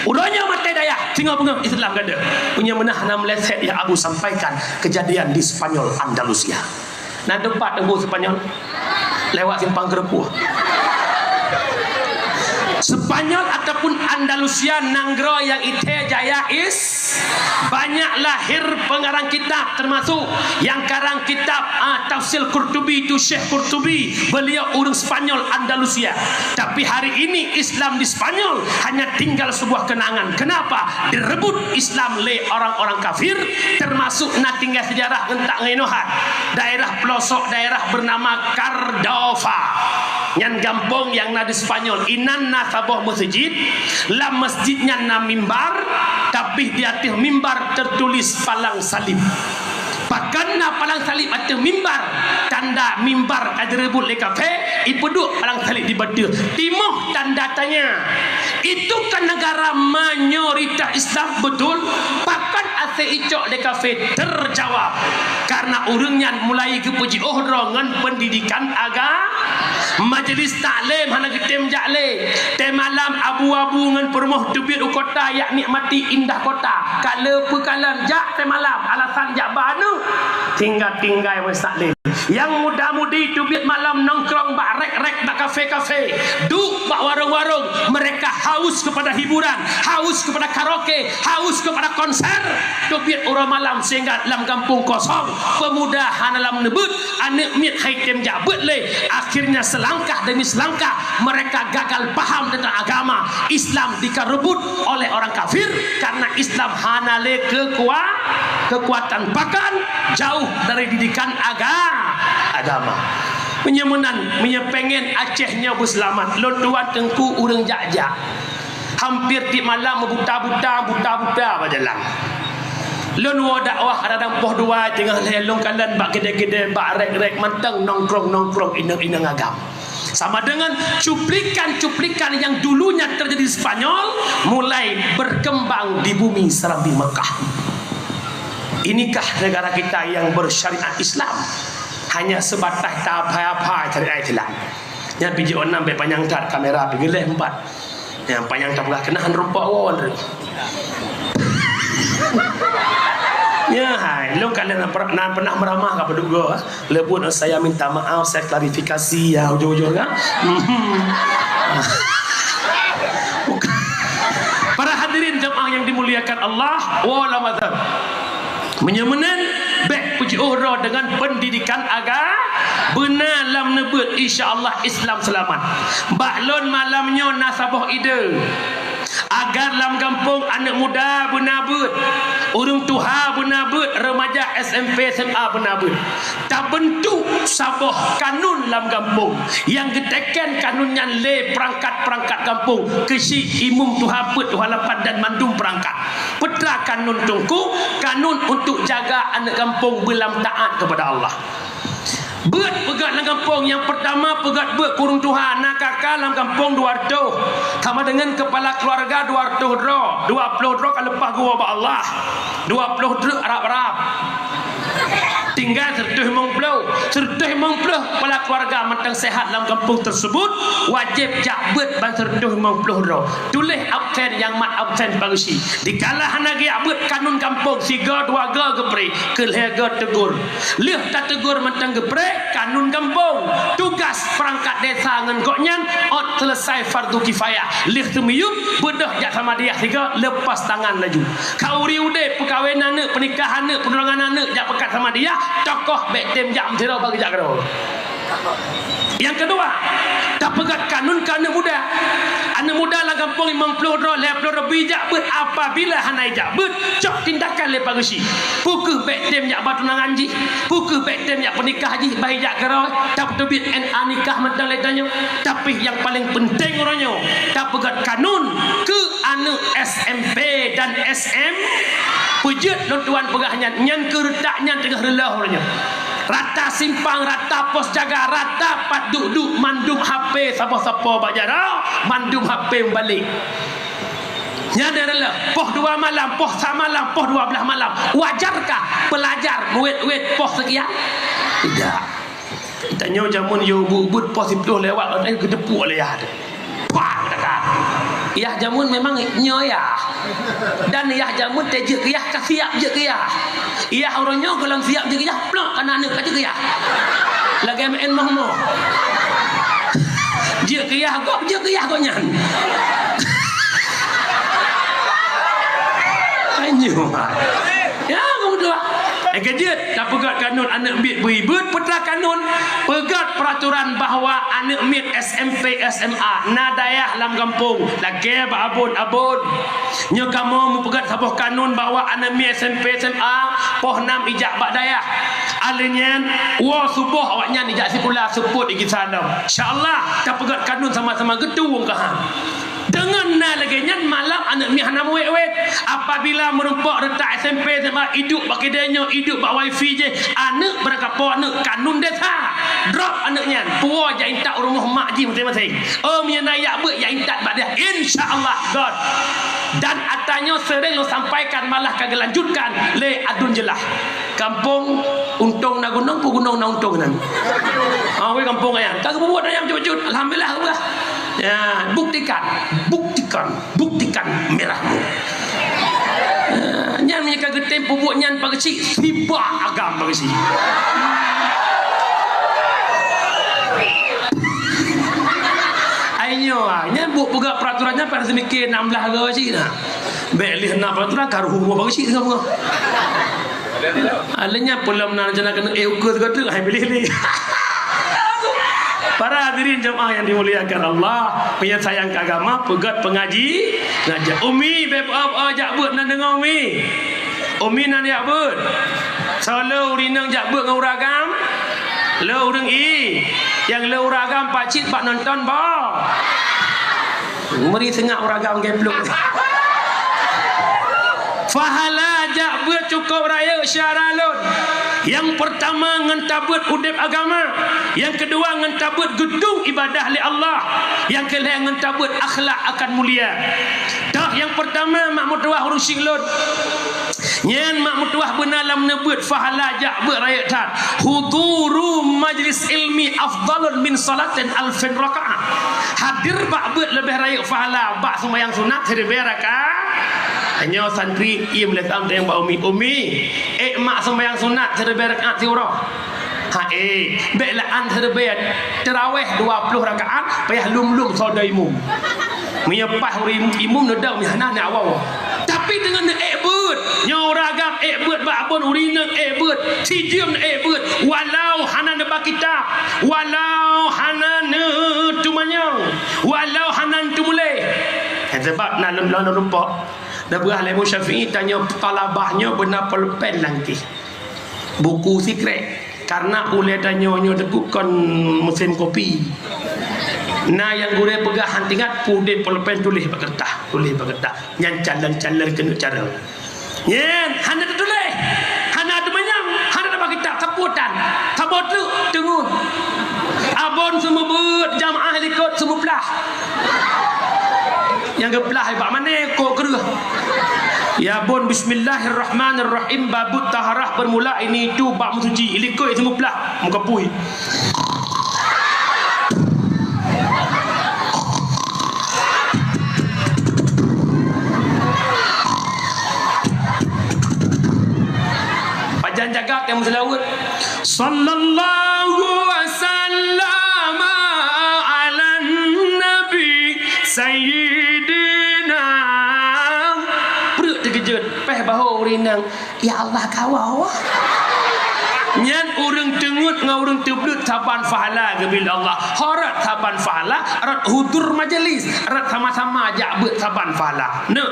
Uroe nyoe maté dayah, singoh beungoh Islam gadôh. Meunyoe meunan hana meuleset nyang Abu sampaikan kejadian di Spanyol, Andalusia. Na teumpat Teungku Spanyol? Lewat Simpang Keureupuh. Spanyol ataupun Andalusia, nanggroe nyang ithée jaya is, banyak lahir pengarang kitab, termasuk nyang karang kitab, ah, Tafsir Qurtubi itu Syekh Qurtubi, beliau ureuëng Spanyol Andalusia. Tapi hari ini Islam di Spanyol hanya tinggal sebuah kenangan. Kenapa? Direbut Islam lé orang-orang kafir, termasuk na tinggai sejarah ngon tak ngon inoe hat. Daerah pelosok daerah bernama Cardova. Nyan gampông nyang na di Spanyol. Inan na saboh meuseujid, lam meuseujid nyan na mimbar, tapi di ateueh mimbar tertulis palang salib. Pakon na palang salib ateueh mimbar? Tanda mimbar ka direbut lé kafé, ipeuduek palang salib di bateueh. Timoh tanda tanya. Itu kan negara mayoritas Islam, betul? Pakon asai icok lé kafé? Terjawab. Karena ureuëng nyan mulai geupeujiôh droe ngon pendidikan aga-, majelis taklim hana geutem jak lé. Teumalam abu-abu ngon peurumoh teubiet u kota, jak nikmati indah kota. Ka le peukalon jak teumalam, alasan jak ba aneuëk. Tinggai-tinggai meusalim. Nyang muda-mudi teubiet malam nongkrong bak rék-rék, bak kafé-kafé, duek bak warong-warong. Mereka haus kepada hiburan, haus kepada karaoke, haus kepada konser. Teubiet uroe malam sehingga lam gampông kosong. Pemuda hana lam neubeuet, aneuëk miet han item jak beuet lé. Akhirnya selangkah demi selangkah mereka gagal paham tentang agama. Islam dikarebut oleh orang kafir karena Islam hana lé kekua-, kekuatan. Pakon? Jauh dari didikan aga-, agama. Meunyoe meunan, meunyoe pengen Aceh nyoe beuseulamat, lôn tuan teungku ureuëng jak-jak. Hampir tiep malam meubuta-buta, buta-buta bak jalan. Lôn woe dakwah kadang-kadang poh dua teungoh lhée, lôn kalon bak keudée-keudée, bak rék-rék mantong nongkrong-nongkrong inong-inong agam. Sama dengan cuplikan-cuplikan yang dulunya terjadi di Spanyol mulai berkembang di bumi Serambi Mekah. Inikah negara kita yang bersyariat Islam? Hanya sebatas tahap-tahap syariat Islam. Nyan pih jiôh nam bèk panyang that kamera pih geuleh empat. Nyan panyang that peugah keunan rumpok won. Nyan hai, lôn ka lheueh na per-, na pernah meuramah ka padub goe, ha? Leubut saya minta maaf, saya klarifikasi ya ujung-ujung kan. Para hadirin jemaah yang dimuliakan Allah, wala mazhab. Meunyoe meunan, bèk peujiôh droe deungon pendidikan aga-, beuna lam neubeuet, insya Allah Islam seulamat. Bak lôn malam nyoe na saboh ide. Agar lam gampông aneuëk muda beuna beuet, ureuëng tuha beuna beuet, remaja S M P S M A beuna beuet. Tabeuntuk saboh kanun lam gampông nyang geuteken kanun nyan lé perangkat-perangkat gampông, keuchik, imum, tuha peuet, tuha lapan dan mandum perangkat. Peue kanun teungku? Kanun untuk jaga aneuëk gampông beulam taát kepada Allah. Beuet peugét lam gampông, nyang peurtama peugét beuet keu ureuëng tuha, na K K lam gampông dua reutôh, sama deungon keupala keuluwarga dua reutôh droe, dua ploh droe ka leupah geuwoe bak Allah, dua ploh treuk rab-rab. Tinggai seureutôh limong ploh, seureutôh limong ploh keupala keuluwarga mantong seuhat lam gampông teuseubut, wajéb jak beuet ban seureutôh limong ploh droe. Tuléh absen nyang mat absen pageusyi. Dikala hana geujak beuet kanun gampông, sigoe dua goe geupreh, keu lhée goe teugur. Lheueh tateugur mantong geupreh kanun gampông. Tugas perangkat desa ngon gobnyan ôt seuleusai fardu kifayah. Lheueh teumiyueb beudôh jak Samadiyah sigoe, leupah tangan laju. Khauri udeb, peukawen aneuëk, peunikah aneuëk, peutulongan aneuëk jak peukat Samadiyah, tokoh bèk tem jak meusidroe bak geujak keudroe. Nyang keudua, tapeugét kanun keu aneuëk muda. Aneuëk muda lam gampông limong ploh droe, lhée ploh droe bi jak beuet, apabila hana jak beuet, cok tindakan lé pageusyi. Peu kheueh bèk tem jak ba tunangan jih, peu kheueh bèk tem jak peunikah jih, bah ijak keudroe, tapeuteubiet N A nikah mantong lé tanyoe. Tapi nyang paleng peunteng uroe nyoe, tapeugét kanun keu aneuëk S M P dan S M. Peujeuet lôn tuan peugah nyan, nyan keu reutak nyan teungoh reuloh uroe nyoe. Rata simpang, rata pos jaga, rata pat duek-duek, mandum H P sapo-sapo bak jaroe, mandum H P meubalek. Nyan deuh reuloh, poh dua malam, poh sa malam, poh dua blaih malam. Wajarkah pelajar muet-uet poh seukian? Tidak. Tanyoe jameun yôh ubit-ubit poh siploh lewat, eh, geuteupeuk lé yah teuh. Pah, geudakat. Yah jameun memang nyoe yah. Dan yah jameun teuh jeuet keu yah, ka siap jeuet keu yah. Yah uroe nyoe gohlom siap jeuet keu yah, plok kana aneuëk ka jeuet keu yah. Lagèe meu'en moh-moh. Jeuet keu yah gob, jeuet keu yah gobnyan. Anyoe. Ya, kamu dua. Eh, keujeuet, tapeugöt kanun aneuk miet beu-ibeuet, peugöt kanun, peugöt peuraturan bahwa aneuk miet S M P, S M A, na dayah lam gampông, lakèe bak abon-abon. Nyoe kamoe meupeugöt saboh kanun bahwa aneuk miet S M P, S M A, poh nam ijak bak dayah. Alheuh nyan, woe suboh awaknyan ijak sikula seupôt i gisa lom. Insya Allah, tapeugöt kanun sama-sama geutuwông keuhan. Deungon na lagèe nyan, malam aneuk miet hana meuwét-wét. Apabila meurumpok reutak S M P, S M A, iduek bak keudè nyoe, iduek bak wifi jih, aneuk beurangkapo aneuk kanun desa. Drop aneuk nyan, puwoe jak intat u rumoh mak jih maséng-maséng. Oh, meunyoe na jak beuet, jak intat bak dayah. Insya Allah, göt. Dan atra nyoe sering lôn sampaikan, malah ka geulanjutkan lé Adun Jeulaih. Kampông untông na gunong, peue gunong na untông nyan. Ah, weh kampông nyan. Ka geupeubuet ayam cut-cut. Alhamdulillah, Allah. Ya, buktikan, buktikan, buktikan merahmu. Ya, nyan meunyoe ka geutem peubuet nyan bak geuchik, sibak agam bak geuchik. Ai nyoe, ah, nyan buet peugah peuraturan nyan pada seumike nam blah goe cit na. Bèk lheueh na peuraturan ka ruhuh bak geuchik singoh-singoh. Ah, lheueh nyan peulom na rencana keuneuk éh ukeue sigoe teuk, hai piléh lé. Para hadirin jamaah yang dimuliakan Allah, meunyoe sayang keu agama, peugöt peungaji, ngajar. Umi, bèk, oh, oh, jak beuet nan deungoe, Umi. Umi nan jak beuet. Soe le ureueng inong jak beuet ngon ureueng agam? Le ureueng ie. Nyang le ureueng agam pakcit bak nonton bola. Meuri seungab ureueng agam geblok. Pahala jak beuet cukôp rayeuk syedara lôn. Nyang peurtama ngon tabeuet udép agama. Nyang keudua ngon tabeuet geudong ibadah lé Allah. Nyang keulhèe ngon tabeuet akhlak akan mulia. Dak nyang peurtama mak meutuwah ureueng syik lôn. Nyan mak meutuwah beuna lam neubeuet pahala jak beuet rayeuk that. Huduru majlis ilmi afdalun min salatin alfin rakaah. Hadir bak beuet leubeh rayeuk pahala bak seumayang sunat siribèe rakaat. Nyoe santri iem lé saboh bak umi. Umi, ék mak seumayang sunat siribèe rakaat siuroe? Ha, éh, bèk la'an siribèe. Tarawih dua ploh rakaat, payah lom-lom soe dong imum. Meunyoe paih ureueng imum neudong, meuhana na awai. Tapi deungon neuék beuet, nyoe ureueng agam ék beuet, bak abon ureueng inong ék beuet, sijeuem ék beuet, walau hana neuba kitab, walau hana neuteumanyong, walau hana neutumuléh. Nyan sabab na lôn, lôn, lôn rumpok, neupeugah lé Imam Syafi'i, tanyoe thalabah nyoe beuna pulpen lam gaki. Buku sikrek. Karena ulèe tanyoe nyoe teungku kon musém kopi. Na nyang gurèe peugah han teuingat, peudeh pulpen tuléh bak keureutah, tuléh bak keureutah. Nyan calon-calon keuneuk cara. Nyan hana teutuléh, hana teumanyong, hana teuba kitab, sapeue tan, saboh treuk teungeut. Abon seumeubeuet, jamaah likot seumeuplah. Nyang geuplah bak mané kok kreueh. Ya bon, bismillahirrahmanirrahim. Babut taharah bermula ini itu bak meusuci. Ilikot itu meuplah, meukapui. Pajan jagat nyang meuseulaweuet. Sallallahu wasallam ala nabi sayyidina. Pruet teukeujot, pèh bahô ureueng inong, "Ya Allah, kawoe." Nyan ureueng teungeut ngon ureueng teubleuet saban pahala geubri lé Allah. Ho rot saban pahala, rot hudur majelis, rot sama-sama jak beuet saban pahala. Neuk,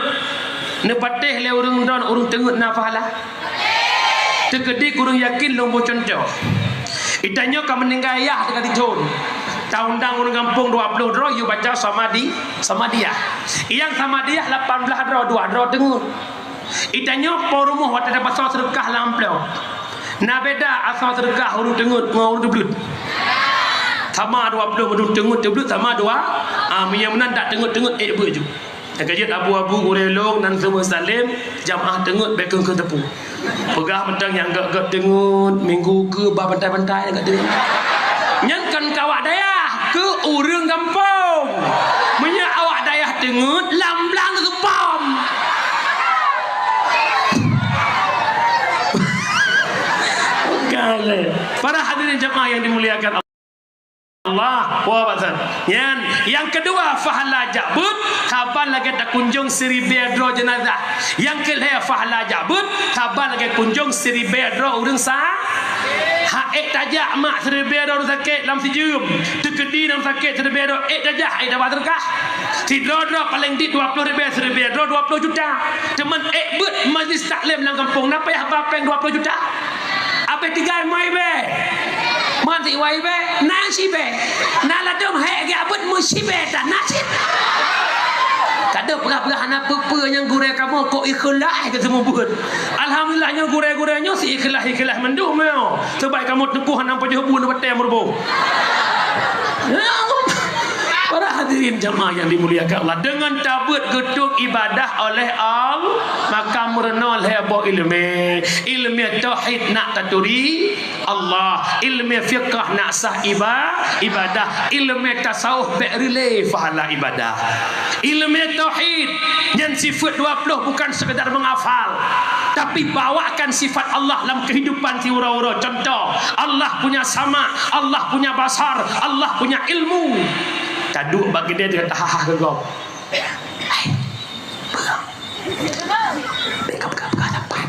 neupatéh lé ureueng droen ureueng teungeut na pahala? Teukeudi kureueng yakin lôn boh cuntoh. Itanyoe ka meuninggai yah teuka dithon. Taundang ureueng gampông dua ploh droe yue baca samadi, samadiah. Nyang samadiah lapan blah droe, dua droe teungeut. Itanyoe po rumoh watèe tapasoe seudeukah lam amplop. Na beda asoe seudeukah ureueng teungeut ngon ureueng teubleuet. Sama dua ploh, meunyoe teungeut teubleuet sama dua. Ah, meunyoe meunan dak teungeut-teungeut ék beuet ju. Nyang ka jeuet abu-abu gurèe lôn nan seumeung salem, jamaah teungeut bèk keu-keu teupeu. Peugah mantong nyang gèt-gèt teungeut, minggu keu ba bantai-bantai nyang gèt teungeut. Nyan kon keu awak dayah, keu ureueng gampông. Meunyoe awak dayah teungeut, lam blang geupom. Bukan lé. Para hadirin jamaah yang dimuliakan Allah, wah, Pak Ustaz. Nyan, nyang keudua, pahala jak beuet, saban lagèe takunjong siribèe droe jeunazah. Nyang keulhèe, pahala jak beuet, saban lagèe kunjong siribèe droe ureueng sa-, ha, ék tajak mak siribèe droe ureueng sakét lam sijeuem, teukeudi lam sakét siribèe droe, ék tajak, ék tabah seudeukah. Sidroe-droe paleng dit dua ploh ribèe, siribèe droe dua ploh juta. Teuma ék beuet majlis taklim lam gampông, na payah ba péng dua ploh juta. Abéh tinggai mai bèe. Man si wai bèe, na si bèe. Na ladôm hék geuh abeuet meusi bèe tan na cit. Kadang peugah-peugah hana peue-peue nyang gurèe kamoe kok ikheulaih keu seumeubeuet. Alhamdulillah nyoe gurèe-gurèe nyoe si ikheulaih-ikheulaih mandum nyoe. Seubab kamoe teungku hana pajoh bu nibak batèe meuruboh. Ya Allah. Para hadirin jamaah yang dimuliakan Allah, deungon tabeuet geutueng ibadah oleh Allah, maka meurunoe lhèe boh ileumèe. Ileumèe tauhid nak taturi Allah, ileumèe fiqah nak sah iba-, ibadah, ileumèe tasawuf bèk rilèe pahala ibadah. Ileumèe tauhid nyan sifeut dua ploh bukan sekedar menghafal, tapi bawakan sifat Allah lam kehidupan siuroe-uroe. Contoh, Allah punya sama, Allah punya basar, Allah punya ilmu. Taduek bak keudè, teuka tahah keu gob. Hai, peue? Bèk kapeugah-peugah dapat.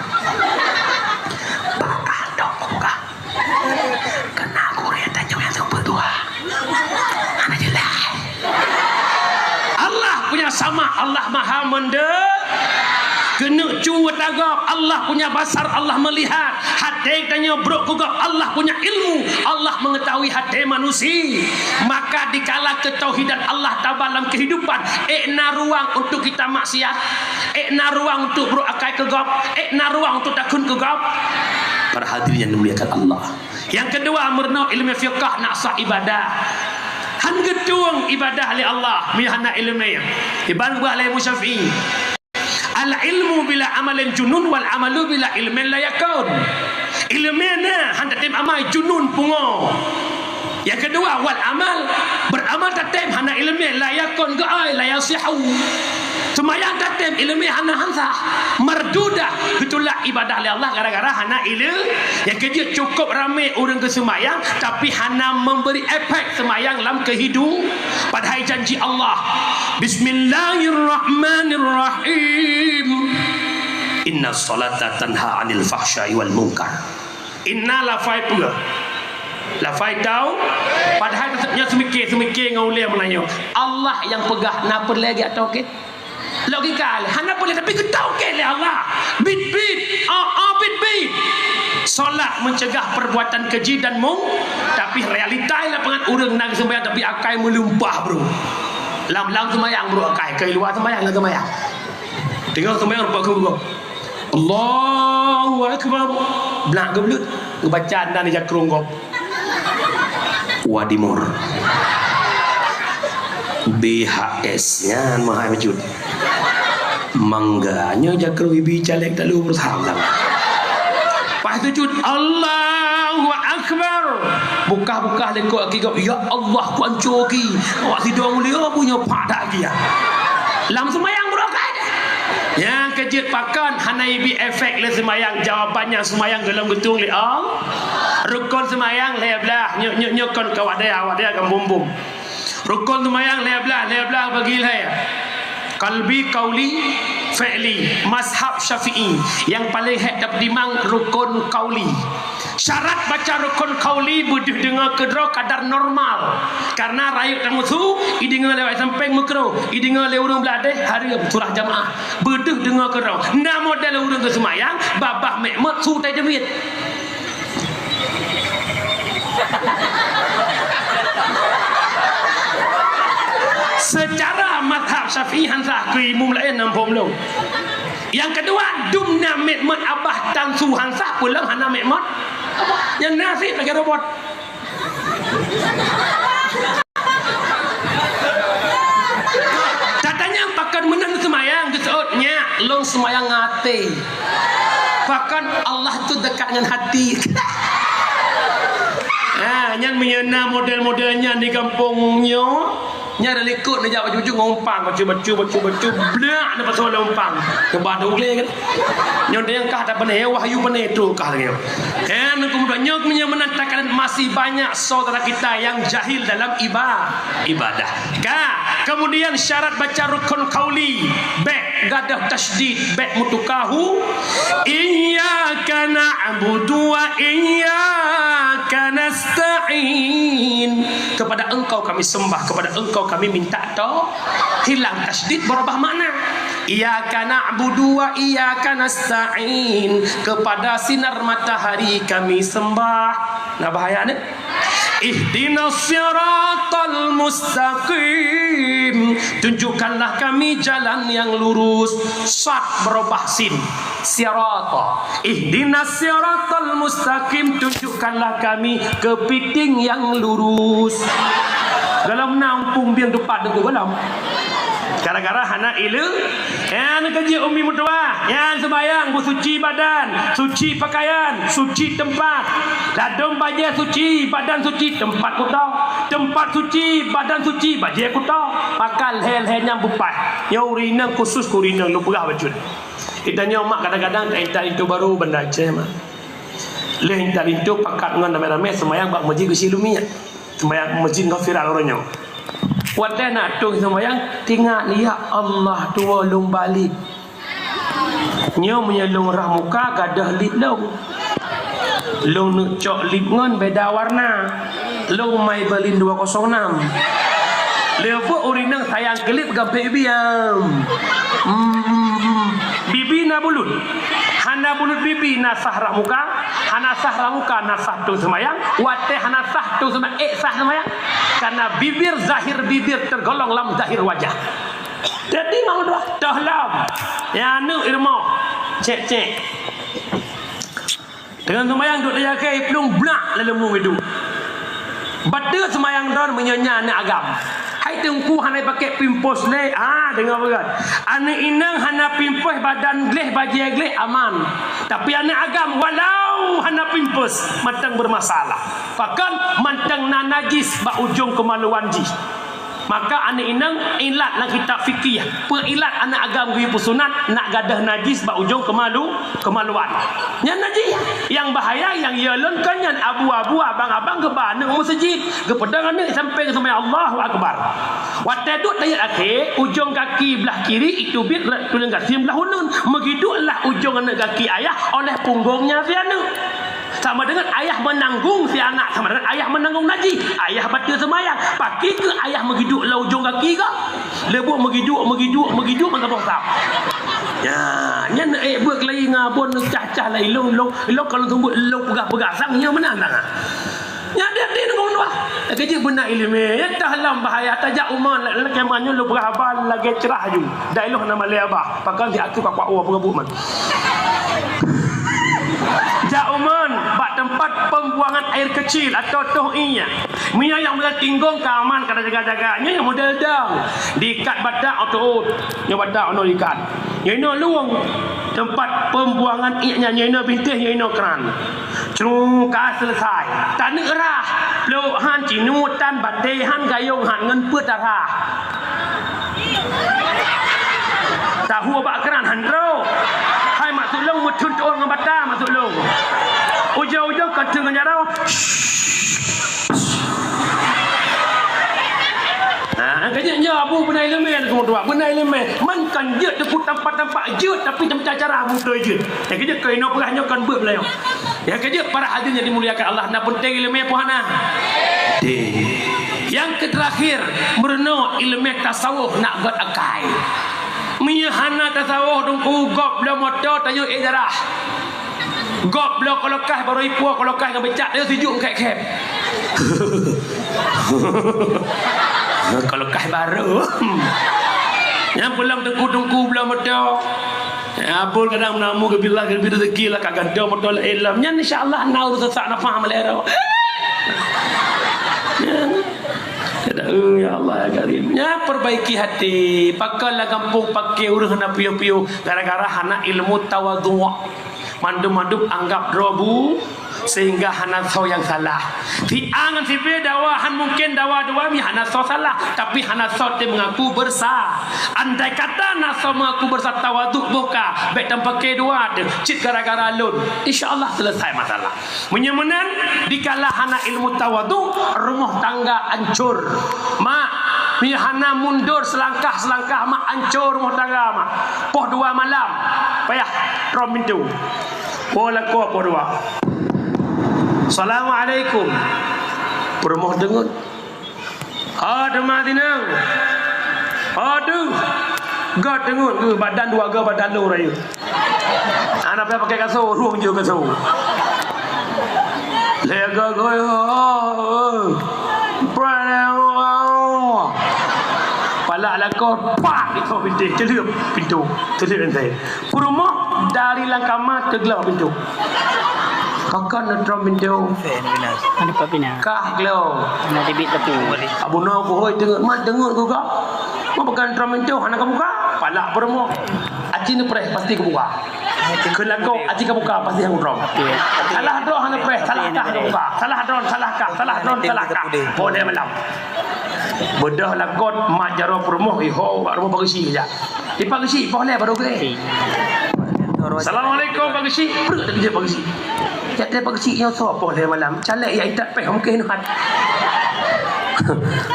Bak kah dong kapeugah. Keunan gurèe tanyoe nyang seumeubeuet dua. Hana jeulaih. Allah punya sama, Allah Maha Mende-, keuneuk cu ata gob, Allah punya basar, Allah melihat. Até tanyoe brok keu gob, Allah punya ilmu, Allah mengetahui até manusia. Maka dikala keutauhidan Allah taba lam kehidupan, ék na ruang untuk kita maksiat, ék na ruang untuk brok akai keu gob, ék na ruang untuk takheun keu gob. Para hadirin yang dimuliakan Allah. Yang kedua, meurunoe ileumèe fiqah nak sah ibadah. Han geutueng ibadah lé Allah meunyo hana ileumèe. Iban geupeugah lé Imam Syafi'i. Al-ilmu bila amalin junun wal amalu bila ilmin la yakun. Ileumèe na han tatém amai junun pungo. Yang kedua, wal amal, beuramal tatém hana ileumèe la yakun geuai la yasihu. Seumayang tatém ileumèe hana han sah. Mardudah geutulak ibadah lé Allah gara-gara hana ileu-, nyang keujeuet cukôp ramé ureueng geuseumayang tapi hana memberi efek seumayang lam kehidu-, padahai janji Allah, "Bismillahirrahmanirrahim. Inna salata tanha 'anil fahsya'i wal munkar." Inna lafai peue? Lafai tau. Padahai nyoe seumiké-seumiké ngon ulèe Meulayu. Allah nyang peugah na peureulèe geutauhid. Logika, hana peureulèe, tapi geutauhid lé Allah. Bit-bit, a, a, bit-bit. Salat mencegah perbuatan keji dan mung-, tapi realita lapangan ureueng na geuseumayang tapi akai meulumpah, bro. Lam, lam seumayang, bro, akai, keu luwa seumayang, lam seumayang. Teungoh seumayang rupa keu, bro. Allahu Akbar. Blah geubleut, geubaca nan jakrong gob. Wadimor. B H S nyan meuhai bacut. Mangga nyoe jakrong ibi caleg talu beureusaha. Pas sujud, Allahu Akbar. Bukah-bukah lé kok aki gob, "Ya Allah, ku anco aki." Awak sidong lieu punyo pak dak aki ya. Lam seumayang beurokah deh. Nyang keujeuet pakon hana ibi efek lé seumayang, jawabannya seumayang golom geutueng lé Allah. Rukon seumayang lhèe blah, nyoe, nyoe, nyoe kon ka wadée, wadée akan bumbum. Rukon seumayang lhèe blah, lhèe blah bagi lhèe. Qalbi, qauli, fi'li. Mazhab Syafi'i nyang paleng hék tapeutimang rukon qauli. Syarat baca rukon qauli beudeuh deungoe keudroe kadar normal. Karena rayeuk tamusu, ideungoe lewat sampeng meukro, ideungoe lé ureueng blah deh hareuem surah jamaah. Beudeuh deungoe keudroe. Na model ureueng geuseumayang, babah mekmot su tajwid. Secara mazhab Syafi'i han sah keu imum laén nam phom lom. Nyang keudua, dum na mekmot abah tan su han sah, peulom hana mekmot. Nyang nasib lagée robot. Tatanyong pakon meunan seumayang geuseuôt, nyak, lôn seumayang até. Pakon Allah tu dekat ngon hati. Ha, nyan meunyoe na model-model nyan di gampông nyoe, Nyan dari likot neujak baju-baju ngon umpang, bacut, bacut, bacut, bacut, blak, na pasoe lam umpang. Keuba tu glé kan? Nyoe teuh nyang kah tapeunéh, wahyu peunéh tu kah lagèe nyoe. Eh, nyoe keumudian, nyoe meunyoe meunan takalon masih banyak saudara kita yang jahil dalam iba-, ibadah. Ka, kemudian syarat baca rukun qauli, bèk gadoh tasydid, bèk meutuka hu. Iyyaka na'budu wa iyyaka nasta'in. Kepada Engkau kami sembah, kepada Engkau kami minta to-, hilang tasydid, berubah makna. Iyyaka na'budu wa iyyaka nasta'in. Kepada sinar matahari kami sembah. Nah, bahaya ni. Ihdinas siratal mustaqim. Tunjukkanlah kami jalan yang lurus. Sad berubah sin. Sirata. Ihdinas siratal mustaqim. Tunjukkanlah kami kepiting yang lurus. Dalam nampung biang tepat deungon dalam. Gara-gara hana ileumèe. Nyan keujeuet umi meutuwah. Nyan seumayang beusuci badan, suci pakaian, suci teumpat. Ladôm bajèe suci, badan suci, teumpat kuto. Teumpat suci, badan suci, bajèe kuto. Pakon lhèe-lhèe nyan beupaih. Nyoe ureueng inong khusus keu ureueng inong lôn peugah bacut. Geutanyoe mak kadang-kadang taintat linto barô Banda Aceh mak. Lheuh intat linto pakat ngon ramè-ramè seumayang bak meuseujid Geuchik Lumiak. Seumayang meuseujid ngon viral uroe nyoe. Watèe na tueng seumayang, teuingat, "Ya Allah, tuwoe lôn balek. Nyoe meunyoe lôn rhah muka, gadoh lip lôn. Lôn neuk cok lip ngon beda warna. Lôn Maybelline dua kosong enam." Lé beuh ureueng inong sayang keu lip gampék biang. Hmm, hmm, hmm. Bibi na bulut. Hana bulut bibi na sah rhah muka, hana sah rhah muka na sah tueng seumayang, watèe hana sah tueng seumayang, ék sah seumayang. Karena bibir, zahir bibir tergolong lam zahir wajah. Jadi, mau doa, toh lom. Ya, aneuk i rumoh. Cek, cek. Deungon seumayang duek tajak keu plueng blak laleumu iduek. Bateue seumayang droen meunyoe nyan aneuk agam. Hai teungku hana pakai pampers lé, ah, deungoe beugöt. Aneuk inong hana pampers badan gleh bajèe gleh aman. Tapi aneuk agam walau hana pampers mantong bermasalah. Pakon mantong na najis bak ujong keumaluan jih. Maka aneuk inong ilat lam kitab fikih, peuilat aneuk agam geuyue peusunat nak gadoh najis bak ujong keumalu-, keumaluan. Nyan najis. Nyang bahaya nyang yö lôn kon nyan abu-abu abang-abang geuba aneuk meuseujid, geupeudong aneuk sampéng seumayang Allahu Akbar. Watèe duek tahiyat akhé, ujong gaki blah kiri iteubiet rot tuleueng gasien blah uneuen, meugiduek lah ujong aneuk gaki ayah oleh punggongnya si aneuk. Sama dengan ayah menanggung si anak, sama dengan ayah menanggung najis. Ayah bateue seumayang, pakri keuh ayah meugiduek lam ujong gaki kah? Lé beuh meugiduek, meugiduek, meugiduek mantong boh sab. Ya, nyan ék beuet lagi ngon abon cah-cah lagi lôn, lôn, lôn kalau seumeubeuet lôn peugah-peugah sang nyoe meunan sangat. Nyan dia, dia nunggu dua. Lagèe jih beuna ileumèe, ya tah lam bahaya tajak uman lakèe manyoe lôn peugah haba lagèe cerah ju. Dai lôn hana malèe haba, pakon si aku kakak wa peugah buet man. Jak uman bak teumpat pembuangan air kecil atau toh inya. Meunyoe nyang model tinggong ka aman, ka jaga-jaga. Nyoe nyang model dang. Diikat batak, oh, teuôt. Nyoe batak, oh, diikat. Nyoe inoe luwong. Teumpat pembuangan inya, nyoe inoe binteh, nyoe inoe kran. Cung ka selesai. Taneuk rhah. Plôk han, cinutan, batèe han, gayong han, ngon peue tarhah. Tahu bak kran han trôk. Hai maksud lôn, meuthôn teuôt ngon bata maksud lôn. Ujong-ujong kon teungoh jaroe. Ha, kajak nyoe abu beuna ileumèe, beuna ileumèe. Man kon jeuet teupeu tampat-tampat jeuet, tapi cara-cara abu beutôi jeuet. Kajak keu inoe peugah nyoe kon beuet beulayong. Ya, kajak para hadirin yang dimuliakan Allah, na peunteng ileumèe peue hana? Deh. Yang terakhir, meurunoe ileumèe tasawuf nak göt akai. Meunyoe hana tasawuf, teungku, gob bloe moto tanyoe ék darah. Gob bloe kolokai barô ipo, kolokai ngon becak tanyoe sijuek khép-khép. Kolokai barô. Nyang pulang teungku-teungku bloe moto. Abon kadang meunamong geubi lah, geubi rezeki lah, ka gantoe moto laén lom. Nyan insya Allah na ureueng seusak nafah malèe roh. Nyan. Kata, "Oh, ya Allah, ya Karim." Nyan perbaiki hati. Pakon lam gampông paké ureueng hana piôh-piôh gara-gara hana ilmu tawadhu'. Mandum-mandum anggap droe bu, sehingga hana soe nyang salah. Si A ngon si B dawa han mungken dawa dua mi hana soe salah, tapi hana soe teuh mengaku bersa. Andai kata na soe mengaku bersa tawaduk boh ka, bèk tampake dua teuh, cit gara-gara lôn. Insya Allah selesai masalah. Meunyoe meunan, dikala hana ilmu tawaduk, rumoh tangga ancur. Mak, meunyoe hana mundur selangkah-selangkah, mak, ancur rumoh tangga, mak. Poh dua malam, payah trom pintoe. Poh lakoe poh dua. Assalamualaikum. Peurumoh deungon. Ho teuma sinang. Ho tu. Göt deungon keu badan dua go badan lôn rayeuk. Hana payah pakai kasô, rueng jeuet kasô. Lhèe go goe. Palak lakoe, pak, itu pintoe, ceuleup pintoe, ceuleup pintoe. Peurumoh dari lam kama teugleh pintoe. Pakon neutrom pintoe? Ada Pak Bina. Kah gleh. Ada Bibit Tepu. Abu no kuhôi teungeut, mat teungeut ku kah. Mau pakon neutrom pintoe, hana kabuka. Palak peurumoh. Aci neupreh, pasti kabuka. Keu lakoe, aci kabuka, pasti hana trom. Salah droe hana preh, salah kah kabuka. Salah droe, salah kah, salah droe, salah kah. Poh lhèe malam. Beudôh lakoe, mat jaroe peurumoh, iho, bak rumoh Pak Geuchik jak. Di Pak Geuchik, poh lhèe baru geuh. Assalamualaikum, Pak Geuchik. Breuek teuk jeuet Pak Geuchik. Jak teuh Pak Geuchik nyoe soe poh lhèe malam. Caleg nyang intat péh mungken hat.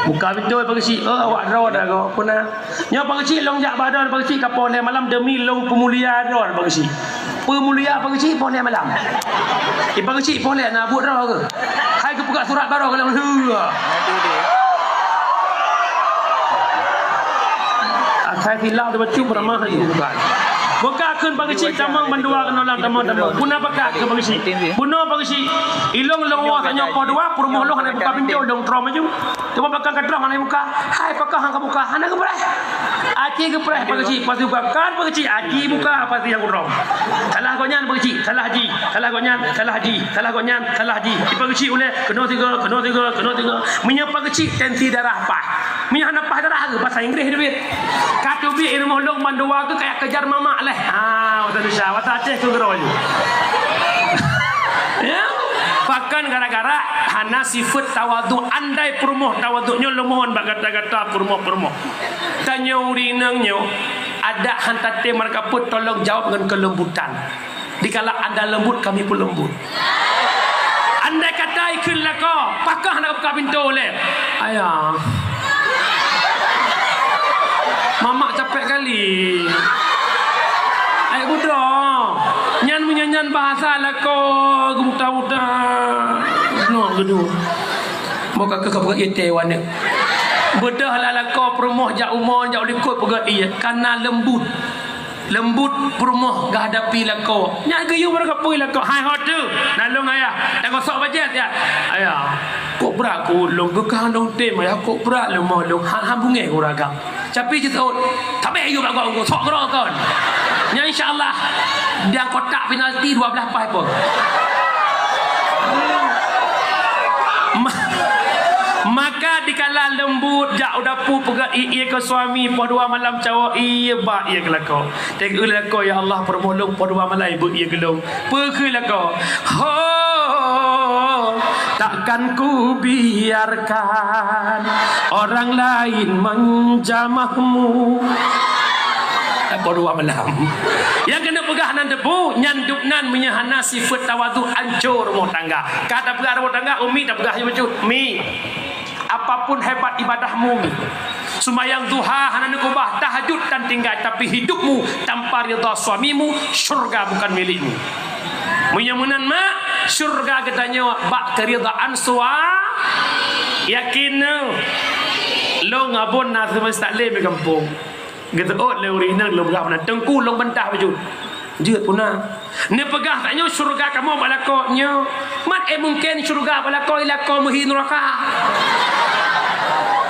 Buka pintoe Pak Geuchik. Oh, awak droe dah ko. Peue na? Nyoe Pak Geuchik lôn jak bak droe Pak Geuchik ka poh lhèe malam demi lôn peumulia droe Pak Geuchik. Peumulia Pak Geuchik poh lhèe malam. Di Pak Geuchik poh lhèe na buet droe keuh. Hai geupeugah surat baroe keu lôn. Asai silau teubacut beurama laju bukan. Buka kheun Pak Geuchik tamong bandua keunoe lam tamong-tamong. Peue na pakat keu Pak Geuchik. Bunoe Pak Geuchik. Ilôn lôn woe tanyoe poh dua, peurumoh lôn hana buka pintoe, lôn trom laju. Teuma pakon ka trom hana buka. Hai pakon hana buka, hana geupreh. Aci geupreh Pak Geuchik, pasti buka. Kan Pak Geuchik, aci buka, pasti nyang trom. Salah gobnyan Pak Geuchik, salah ji. Salah gobnyan, salah ji, salah gobnyan, salah ji. Di Pak Geuchik ulèe, keunoe sigoe, keunoe sigoe, keunoe sigoe. Meunyoe Pak Geuchik tensi darah paih. Meunyoe hana paih darah, bahasa Inggris teubiet. Ka teubiet i rumoh lôn mandua keuh kaya kejar mamak leh. Ha, bahasa Indonesia, bahasa Aceh tu keudroe ju. Ya? Pakon gara-gara hana sifeuet tawadhu. Andai peurumoh tawadhu nyoe lôn mohon bak gata-gata peurumoh-peurumoh. Tanyoe ureueng inong nyoe, adak han tatem marka peue, tolong jaweueb ngon keulembutan. Dikala anda lembut, kami pun lembut. Andai kata ikheun lakoe, pakon hana buka pintoe lé. Ayah. Mamak capek kali. Ai budoe. Nyan meunyoe nyan bahasa lakoe geubuta-buta. Noh geuduek. Moka keu ka peugah ié teh waneuk. Beudôh lah lakoe peurumoh jak umoe jak u likot peugah ié, kana lembut. Lembut peurumoh geuhadapi lakoe. Nyan geuyue baroe kapeue lakoe. Hai ho teuh, nalông ayah. Dak gosok bajèe siat. Ayah, kok brat keu lôn geuka lôn tem ayah, kok brat leumoh lôn. Han, han beungèh ureueng agam. Tapi jiseuôt, tabeh yue bak gob, sok keudroe kon. Nyan insya Allah, di kotak penalti dua belas paih pun. Ma-, maka dikala lembut jak u dapu peugah ié keu suami, poh dua malam cawök ié bak ié keu lakoe. Teuka lakoe, "Ya Allah, peurumoh lôn poh dua malam beuet ié keu lôn." Peue kheun lakoe? "Ho, takkan kubiarkan orang lain menjamahmu." Eh, poh dua malam. Nyang keuneuk peugah nan teupeu, nyan dum nan meunyoe hana sifeuet tawadhu, ancô rumoh tangga. Ka tapeugah rumoh tangga, Umi tapeugah bacut, "Mi, apapun hebat ibadahmu, Mi. Sumbayang duha hana neukeubah, tahajud tan tinggai, tapi hidupmu tanpa ridha suamimu, syurga bukan milikmu." Meunyoe meunan, Mak, syurga geutanyoe bak keuridhaan sua-, yakin neuh. Lôn abon na seumeu taklim di gampông. Geuteuôt lé ureueng inong lôn peugah meunan, teungku lôn bantah bacut. Jeuet peue na. Neupeugah tanyoe syurga kamoe bak lakoe nyoe. Mat, eh, mungken syurga bak lakoe, lakoe meuhi neuraka.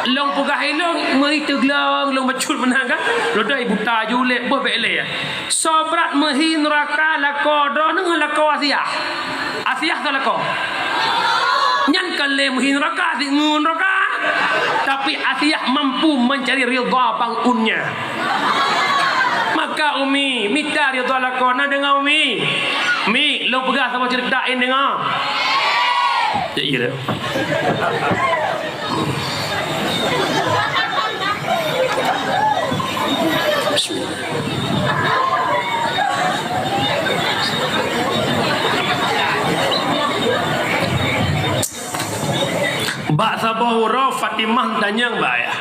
Lôn peugah ilôn meuhi teuglong, lôn bacut meunan kan. Lôn dai buta ju lé, boh bèk lé. Soe brat meuhi neuraka lakoe droeneuh lakoe Asiah. Asiah soe lakoe? Nyan kon lé meuhi neuraka, singeue neuraka. Tapi Asiah mampu mencari ridha bang unnya. Maka Umi, mita ridha lakoe, na deungoe Umi. Peugah saboh cerita, in deungoe. Ya, iya dah. Bismillah. Bak saboh uroe Fatimah tanyong bak ayah,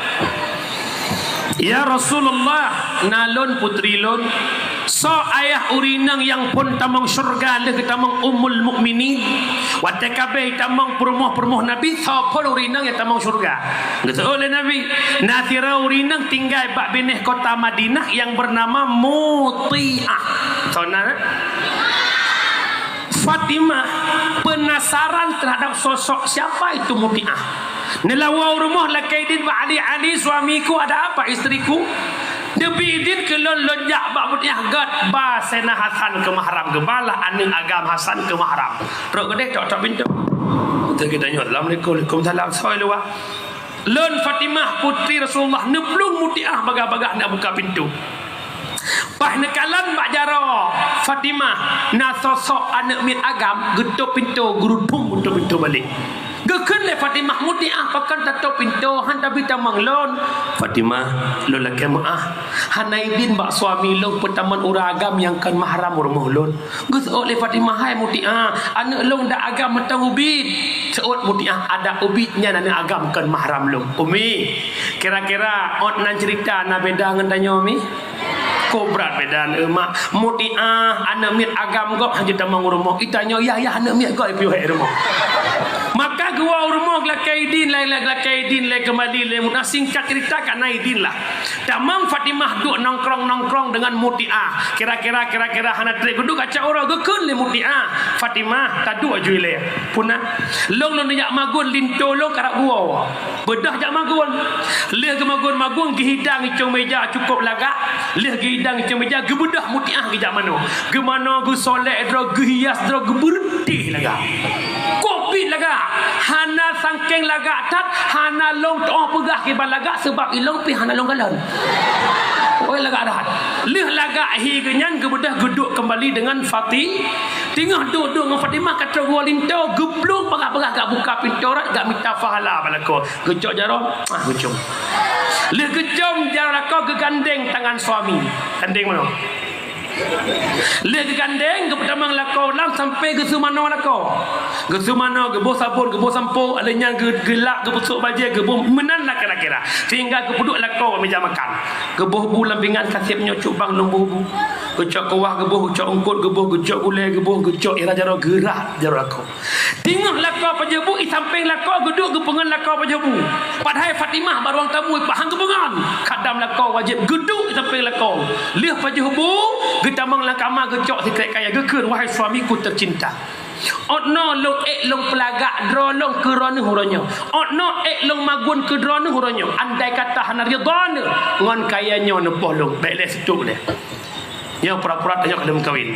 "Ya Rasulullah, na lôn putri lôn, soe ayah ureueng inong nyang phon tamong syeuruga lheueh geutamong Ummul Mukminin? Watée ka abéh tamong peurumoh-peurumoh Nabi, soe phon ureueng inong nyang tamong syeuruga?" Geuseuôt lé Nabi, "Na sidroe ureueng inong tinggai bak binéh kota Madinah nyang beunama Mutiah." Soe nan? Fatimah penasaran terhadap sosok siapa itu Mutiah. Neulawa u rumoh lakée idin bak Ali, "Ali, suamiku, ada apa istriku?" "Neubi idin keu lôn, lôn jak bak Mutiah." "Göt, ba Saidina Hasan keu mahram, geubalah aneuëk agam Hasan keu mahram." Trok keudeh, tok-tok pintoe. Beutôi geutanyoe, "Assalamualaikum." "Waalaikumsalam." Soe luwa? "Lôn Fatimah, putri Rasulullah." Neuplueng Mutiah bagah-bagah na buka pintoe. Paih neukalon bak jaroe Fatimah, na sosok aneuëk miet agam geutôp pintoe, geurudum geutôp pintoe balek. Geukheun lé Fatimah, "Mutiah, pakon tatôp pintoe, han tabi tamong lôn?" "Fatimah, lôn lakée meuáh, hana idin bak suami lôn peutamong ureuëng agam nyang kon mahram u rumoh lôn." Geuseuôt lé Fatimah, "Hai Mutiah, aneuëk lôn dak agam mantong ubit." Seuôt Mutiah, "Adak ubit nyan aneuëk agam kon mahram lôn." "Umi, kira-kira ôt nan ceurita na beda ngon tanyoe, Mi?" "Kok brat beda aneuëk, Mak?" "Mutiah aneuëk miet agam gob hana tamong u rumoh. Itanyoe yah-yah aneuëk miet gob piôh hék rumoh." Maka geuwoe u rumoh lakée idin, lai-lai lakée idin, lé keumbali lé Mutiah. Singkat ceurita, ka na idin lah. Tamong Fatimah duek nongkrong-nongkrong deungon Mutiah. Kira-kira, kira-kira hana treb geuduek kacok uroe, geukheun lé Mutiah, "Fatimah, taduek aju ilée." "Peue na?" "Lôn, lôn jak magun linto lôn karab geuwoe." Beudôh jak magun. Lheueh geumagun-magun, geuhidang icong meja cukôp lagak. Lheueh geuhidang icong meja, geubeudôh Mutiah geujak manoe. Geumanoe, geusolek droe, geuhias droe, geubeureuntih lagak. Kok bit lagak! Hana sangkeng lagak that, hana lôn tuoh peugah kiban lagak, sabab ilôn pih hana lôn kalon. Oi, lagak that. Lheueh lagak hi geuh nyan, geubeudôh geuduek keumbali deungon Fati-, teungoh duek-duek ngon Fatimah ka trok geuwoe linto, geuplueng peugah-peugah, gak buka pintoe rot, gak mita pahala bak lakoe. Geucok jaroe, ah, geucom. Lheueh geucom jaroe lakoe, geugandeng tangan suami. Gandeng manoe. Lheueh geugandeng, geupeutamong lakoe lam sampoe geuseumanoe lakoe. Geuseumanoe, geuboh sabon, geuboh sampo, lheueh nyan geu-, geulak, geupeusôk bajée, geuboh meunan lah kira-kira. Sehingga geupeuduek lakoe meja makan. Geuboh bu lam pingan, "Kaseb nyoe cubang lôn boh bu." Geucok kuah geuboh, geucok eungkôt geuboh, geucok gulée geuboh, geucok ira jaroe, geurah jaroe lakoe. Teungoh lakoe pajoh bu, i sampéng lakoe geuduek geupeungon lakoe pajoh bu. Padahai Fatimah bak ruang tamu, i pahang geupeungon. Khadam lakoe wajéb geuduek i sampéng lakoe. Lheueh pajoh bu, geutamong lam kama, geucok sikrek kayée, geukheun, "Wahai suamiku tercinta, ôt noe lôn ék lôn peulagak droe lôn keu droeneueh uroe nyoe. Ôt noe ék lôn magun keu droeneueh uroe nyoe. Andai kata hana ridha neuh ngon kayée nyoe neupoh lôn." Bék lé seutuek lé. Nyoe pura-pura tanyoe ka lheueh meukawen.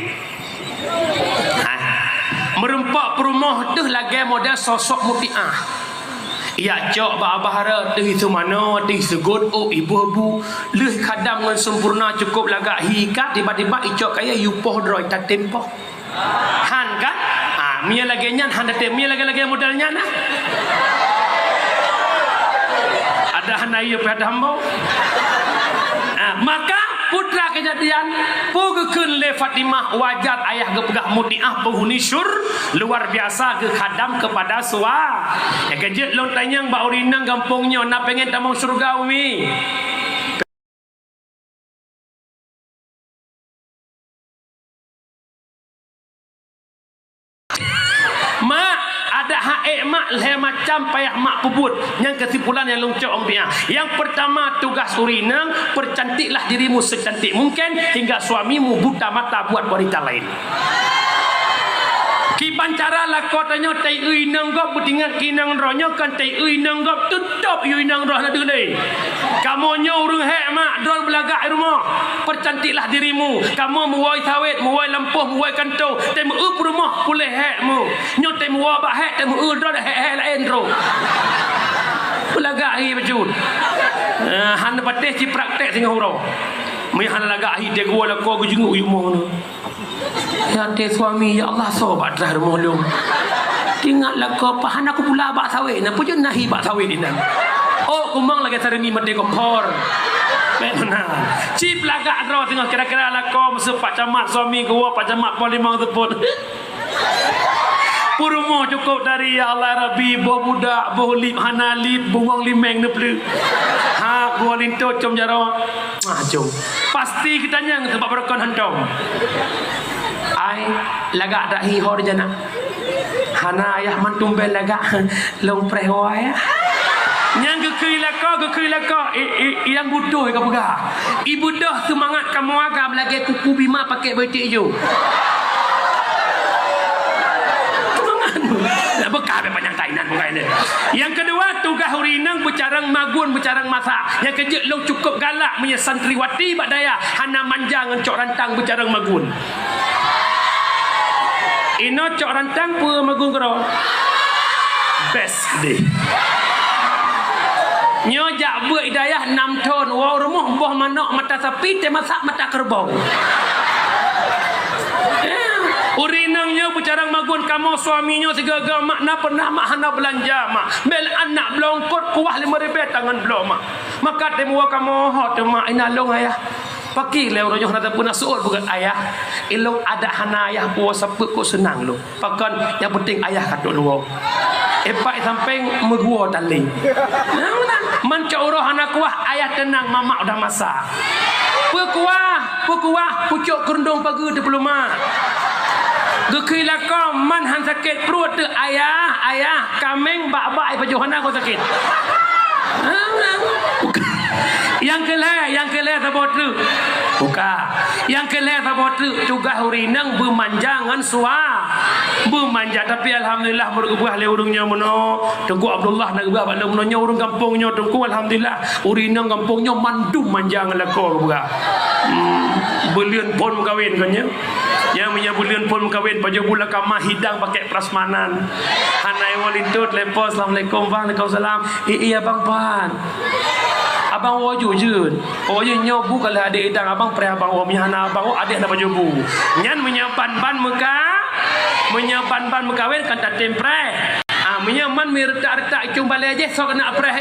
Hai. Meureumpok peurumoh teuh lagée model sosok Mutiah. Ijak cok bak abah rot, teuh iseumanoe, teuh iseugot ôk, iboh bu. Lheueh khadam ngon sempurna cukôp lagak hi ikat, tiba-tiba icok kayée, iyue poh droe, tatem poh. Han kan? Ah, meunyoe lagée nyan, han tatem. Meunyoe lagée-lagée model nyan, ah. Ada hana iya pih ada hamba. Ah, maka putra kejadian, peue geukheun lé Fatimah, wajar ayah geupeugah Mutiah penghuni syur-, luar biasa geukhadam kepada sua-, ya, keujeuet lôn tanyong bak ureueng inong gampông nyoe, na pengen tamong syeuruga, Umi? Mak, adak hak ék mak lhée macam payah mak peubuet. Nyang keusimpulan nyang lôn cok, Umi, ah. Nyang peurtama, tugas ureueng inong, percantiklah dirimu secantik mungkin hingga suamimu buta mata buat wanita lain. Kiban cara lakoe tanyoe tayue inong gob beutingat keu inong droe nyoe, kon tayue inong gob, teutap yue inong droe hana deuh lé. Kamoe nyoe ureueng hék mak, droe beulagak i rumoh. Percantiklah dirimu. Kamoe meuwoe sawét, meuwoe lampôh, meuwoe kantô, teumeue peurumoh puléh hék mu. Nyoe teumeue bak hék, teumeue droe hék-hék laén droe. Beulagak hi bacut. Eh, hana patéh cipraktek singoh uroe. Meuhana lagak hi teuh geuwoe lakoe geujeunguk u yumoe nyoe. Ya teuh suami, ya Allah, soe bak trah rumoh lôn. Teuingat lakoe, pahan aku pula bak sawét, na peue jeuet na hi bak sawét inan. Oh, kumang lagèe sareunie maté kompor. Bèk meunan. Cit lagak droe teungoh kira-kira lakoe meuseupah camat suami geuwoe, pak camat poh limong seupôt. Peurumoh cukôp dari, ya Allah Rabbi, boh budak, boh lip hana lip, bungong limeng neupleuk. Ha, gua linto com jaroe. Ah, com. Pasti geutanyong teumpat beureukan hantom. Ai, lagak dak hi ho di jana? Hana ayah, mantumbén lagak. Lôn preh woe ayah. Nyang geukheun lakoe, geukheun lakoe. I, i, nyang butoh ka peugah. Ibeudôh seumangat kamoe agam lagèe kuku bima pakai beucek ijo. Seumangat. Dak beuka bèk panyang kainan bukai ni. Nyang keudua, tugaih ureueng inong beucarông magun, beucarông masak. Nyang keujeuet lôn cukôp galak meunyoe santriwati bak dayah hana manja ngon cok rantang beucarông magun. Inoe cok rantang peue magun keudroe? Best deh. Nyoe jak beuet i dayah nam thon, woe rumoh boh manok mata sapi, teumasak mata keureubeue. Ureueng inong nyoe beucarông magun, kamoe suami nyoe sigoe-goe mak na peunah mak hana beulanja mak. Bèk aneuk bloe eungkôt kuah limong ribèe tangan bloe mak. Maka teumeue kamoe ho teuma inan lôn ayah. Pakri lé uroe nyoe hana tapeuna seuôt beugöt ayah. Ilôn adak hana ayah buwoe sapeue kok seunang lôn. Pakon nyang penting ayah ka trok luwoe. Ipak sampéng meuguwoe tali. Nah, meunan. Man cok uroe hana kuah, ayah teunang mamak udah masak. Peukuah, peukuah, pucok keurundong pageue teupeuleuma. Geukheun lakoe man han sakét pruet teuh ayah, ayah, kaméng bak-bak ipajoh hana kok sakét. Nyang keu lhèe, nyang keu lhèe saboh treuk. Buka. Nyang keu lhèe saboh treuk tugaih ureueng inong beumanja ngon sua-, beumanja. Tapi alhamdulillah, meureuh geupeugah lé ureueng nyoe meunoe, Teungku Abdullah na geupeugah bak lôn meunoe, nyoe ureueng gampông nyoe Teungku, alhamdulillah, ureueng inong gampông nyoe mandum manja ngon lakoe geupeugah. Hmm, buleuen phôn meukawen kon nyoe. Nyang meunyoe buleuen phôn meukawen, pajoh bu lam kama hidang pakai prasmanan. Hana iwoe linto telepon, "Assalamualaikum, Bang." "Waalaikumsalam." "Ié, ié, abang pat?" "Abang woe jeuet." "Oh, jeuet nyoe bu ka lheueh adék idang abang preh abang woe, meunyoe hana abang woe adék hana pajoh bu. Nyan meunyoe ban-ban meuka, meunyoe ban-ban meukawen kan tatem preh. Ah, meunyoe man meuretak-retak icong balée jih soe keuneuk preh."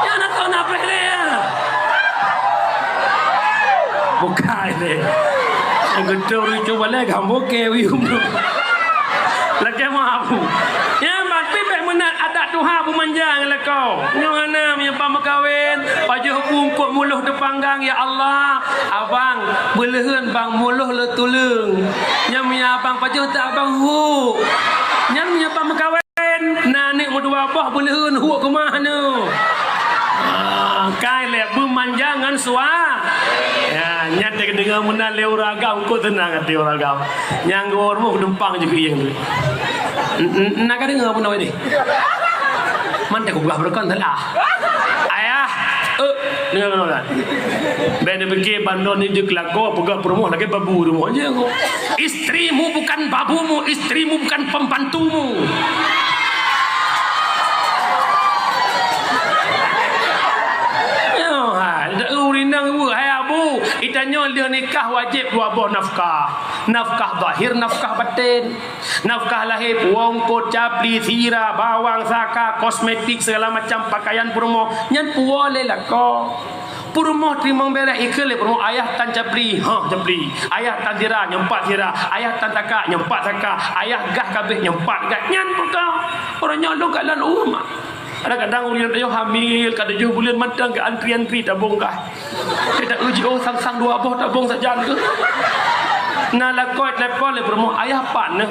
Nyan na soe na preh lé, ya. Bukai lé. Nyang geutôi ureueng cok balée gam bokeh uyum tu. Lakée meuabu. Nyan ban pih bèk meunan adat tuha beumanja ngon lakoe. Nyoe hana meunyoe ban meukawen, pajoh bu eungkôt muloh teupanggang, ya Allah. Abang, beuleuheun bang muloh le tuleueng. Nyan meunyoe abang pajoh teuh abang hu. Nyan meunyoe ban meukawen. Na aneuk meudua boh beuleuheun huek keumah nyoe. Ah, kai lé beumanja ngon sua. Ya, nyan teudeungoe meunan lé ureueng agam, eungkôt seunang até ureueng agam. Nyang geuwoe rumoh geudumpang jih keu ieng tu. N-, n-, na ka deungoe peunoh ini. Man teuh kupeugah beureukan salah. Ayah, eh, deungoe keunoe kan. Bèk neupike bandon ni jeuet keu lakoe, peugah peurumoh lagèe babu rumoh. Jangan. Istrimu bukan babumu, istrimu bukan pembantumu. Nyoe hai, ureueng inong, hai abu, geutanyoe lheueh nikah wajéb dua boh nafkah. Nafkah zahir, nafkah batin. Nafkah lahé, puwoe eungkôt, capli, sira, bawang, saka, kosmetik, segala macam pakaian peurumoh, nyan puwoe lé lakoe. Peurumoh teurimong bèrèh, ikheun lé peurumoh, "Ayah tan capli," "Hah, capli." "Ayah tan sira," "Nyoe pat sira." "Ayah tan saka," "Nyoe pat saka." "Ayah gah ka abéh," "Nyoe pat gah." Nyan peue ka. Uroe nyoe lôn kalon ureueng mak. Kadang-kadang ureueng nyoe hamil, ka tujoh buleuen mantong geuantri-antri tabong gah. Kita uji, oh, sang-sang dua boh tabong sajan keuh. Na lakoe telepon lé peurumoh, "Ayah pat neuh?"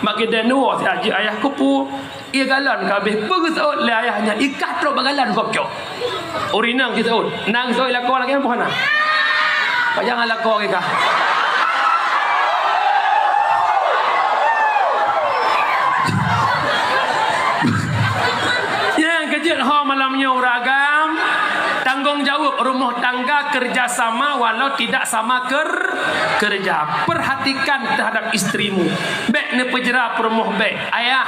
Mak kidée neuwoe siat jih, "Ayah keupeue?" Ié galon ka abéh, peue geuseuôt lé ayah nyan, ikah trok bak galon gob cok. Ureueng inong geuseuôt, na geuseuôt lakoe lagèe nyan boh na. Pajan lakoe kah. Nyang keujeuet ho malam nyoe ureueng agam, tanggong jaweueb Rumoh tangga kerja sama walau tidak sama ker-, kerja. Perhatikan terhadap istrimu. Bèk neupeujra peurumoh bèk. Ayah,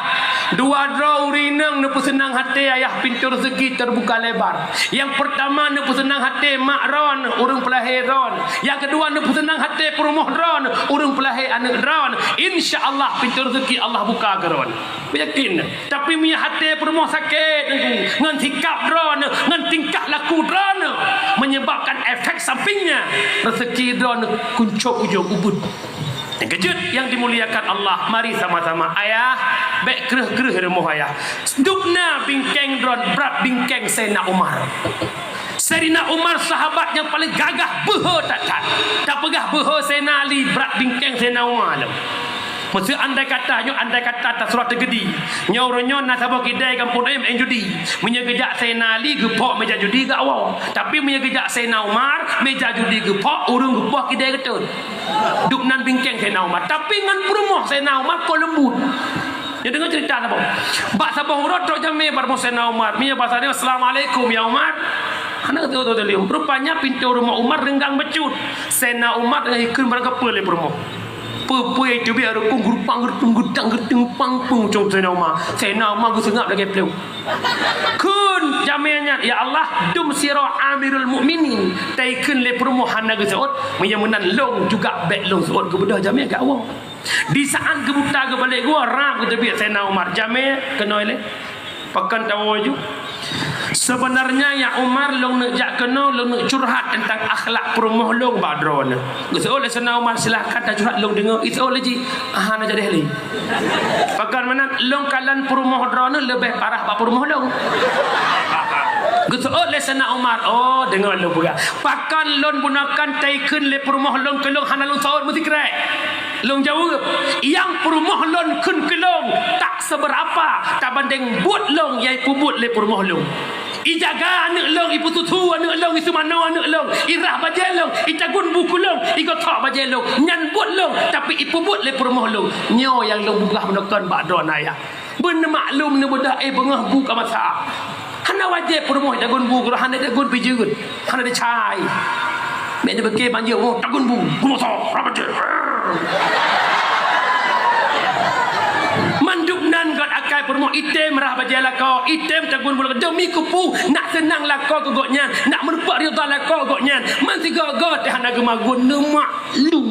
dua droe ureueng inong neupeuseunang até ayah, pintoe reuzeki teubuka lebar. Nyang peurtama neupeuseunang até mak droen, ureueng peulahé droen. Nyang keudua neupeuseunang até peurumoh droen, ureueng peulahé aneuk droen. Insya Allah pintoe reuzeki Allah buka keu droen. Yakin. Tapi meunyo até peurumoh sakét, Teungku, ngon sikap droeneuh, ngon tingkah laku droeneuh, menyebabkan efek sampingnya, reuzeki droeneuh kuncok ujong ubit. Nyang keujeuet nyang dimuliakan Allah, mari sama-sama, ayah, bèk kreueh-kreueh rumoh ayah. Dubna bingkeng droen brat bingkeng Saidina Umar. Saidina Umar sahabat nyang paleng gagah beuhe that-that. Tapeugah beuhe Saidina Ali brat bingkeng Saidina Umar lom. Meuseu andai kata nyoe, andai kata taseurah teugeudi. Nyoe uroe nyoe na saboh kidai gampông laén meu'en judi. Meunyoe geujak Saidina Ali, geuphok meja judi geuwoe. Tapi meunyoe geujak Saidina Umar, meja judi geuphok, ureueng geupoh kidai geutot. Dubnan bingkeng Saidina Umar. Tapi ngon peurumoh Saidina Umar kon leumbut. Nyoe deungö ceurita saboh. Bak saboh uroe trok jamé bak rumoh Saidina Umar. Meunyoe basa nyoe, "Assalamualaikum ya Umar." Hana geutanyoe-tanyoe lé. Rupanya pintoe rumoh Umar reunggang bacut. Saidina Umar teungoh ikheun barang keupeue lé peurumoh. Peue-peue nyang teubiet rukung geurupang geureuteng geudang geureuteng pang peue ucong Saidina Umar. Saidina Umar geuseungab lagèe pleueng. Kheun jamé nyan, "Ya Allah, dum sidroe Amirul Mukminin taikheun lé peurumoh hana geuseuôt, meunyoe meunan lôn juga bèk lôn seuôt." Geubeudôh jamé geuwoe. Di saat geubuta geubalek geuwoe, rab geuteubiet Saidina Umar, jamé keunoe lé. Pakon tawoe ju? Sebenarnya ya Umar, lôn neuk jak keunoe, lôn neuk curhat tentang akhlak peurumoh lôn bak droeneuh. Geuseuôt lé Saidina Umar, "Silahkan tacurhat, lôn deungö." Iseuôt lé jih, "Hana jadeh lé." Pakon meunan, "Lôn kalon peurumoh droeneuh leubeh parah bak peurumoh lôn." Geuseuôt lé Saidina Umar, "Oh, deungö lôn peugah. Pakon lôn bunoe kon taikheun lé peurumoh lôn keu lôn hana lôn seuôt meusikrek?" Lôn jaweueb, "Nyang peurumoh lôn kheun keu lôn tak seubeurapa tabandeng buet lôn nyang ipeubuet lé peurumoh lôn. Ijaga aneuk lôn, ipeususu aneuk lôn, iseumanoe aneuk lôn, irah bajèe lôn, itagun bu keu lôn, igotok bajèe lôn. Nyan buet lôn, tapi ipeubuet lé peurumoh lôn." Nyoe nyang lôn peugah meunoe kon bak droeneuh ayah. Beuneumaklum neubeudôh, eh, beungoh bu ka masak. Hana wajéb peurumoh tagun bu, hana tagun pih jeuet, hana tacai. Bèk neupike ban jeuet, oh, tagun bu, bu masak, rab bajèe. Mandum nan göt akai peurumoh, item rah bajèe lakoe, item tagun bu lakoe. Demi keupeue? Nak seunang lakoe keu gobnyan, nak meurumpok ridha lakoe gobnyan. Man sigoe-goe teuh hana geumagun, neumak lu.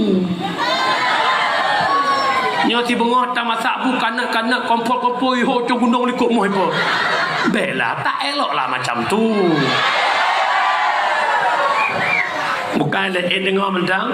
Nyoe sibeungoh tamasak bu kaneuk-kaneuk kompol-kompol, iho cong gunong likot moh ipo. Bèklah, tak eloklah macam tu. Bukan lé, eh, deungö mantong.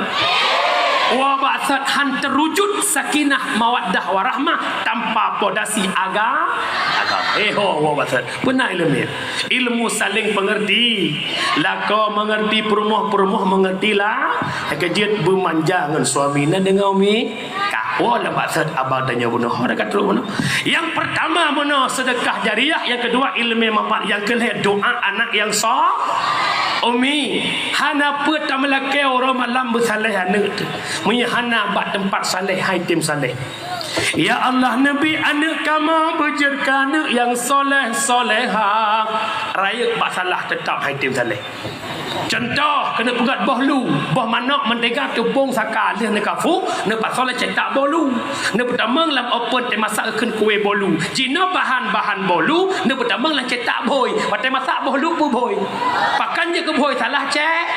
Wa bak sat han teurujud sakinah, mawaddah, warahmah tanpa pondasi aga-, agama. Eh, ho, wa bak sat. Beuna ileumèe. Ilmu saling pengerti. Lakoe mengerti peurumoh, peurumoh mengerti la-, nyang keujeuet beumanja ngon suami. Na deungö, Umi? Ka, woe lam maksud abang tanyoe bunoe. Mereka trok bunoe. Nyang pertama bunoe sedekah jariah, nyang kedua ileumèe manfaat, nyang keulhèe doa anak nyang so-, Umi, hana peue tameulakèe uroe malam beusaleh aneuk teuh. Meunyoe hana bak teumpat saleh, hai tem saleh. Ya Allah, neubi aneuk kamoe beujeuet keu aneuk nyang soleh-solehah. Rayeuk bak salah teutap hai tem saleh. Cuntoh, keuneuk peugöt boh lu, boh manök meuteuga teupông saka lheueh neukafu, neupasol lam cetak boh lu. Neupeutamong lam open teumasak kheun kué boh lu. Jinoe bahan-bahan boh lu, neupeutamong lam cetak bhôi. Watèe masak boh lu peubhôi. Pakon jeuet keu bhôi salah cèt?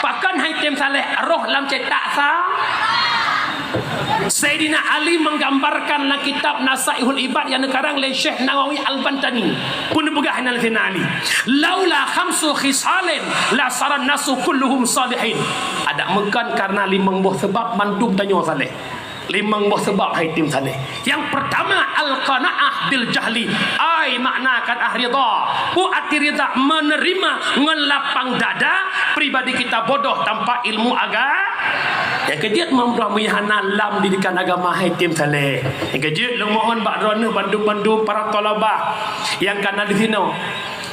Pakon hai tem saleh roh lam cetak sa? Saidina Ali menggambarkan lam kitab Nasaihul Ibad nyang neukarang lé Syekh Nawawi Al-Bantani. Peue neupeugah inan Saidina Ali, "Laula khamsu khisalin la saran nasu kulluhum salihin." Adak meukon karena limong boh seubab mandum tanyoe saleh. Limong boh seubab hai tem saleh. Nyang pertama, al-qanaah bil jahli. Ai makna qanaah ridha. Peue arti ridha? Menerima ngon lapang dada pribadi kita bodoh tanpa ilmu aga-, nyang keujeuet meunyoe hana lam didikan agama hai tem saleh. Nyang keujeuet lôn mohon bak droeneuh bandum-bandum para thalabah nyang ka na disinoe.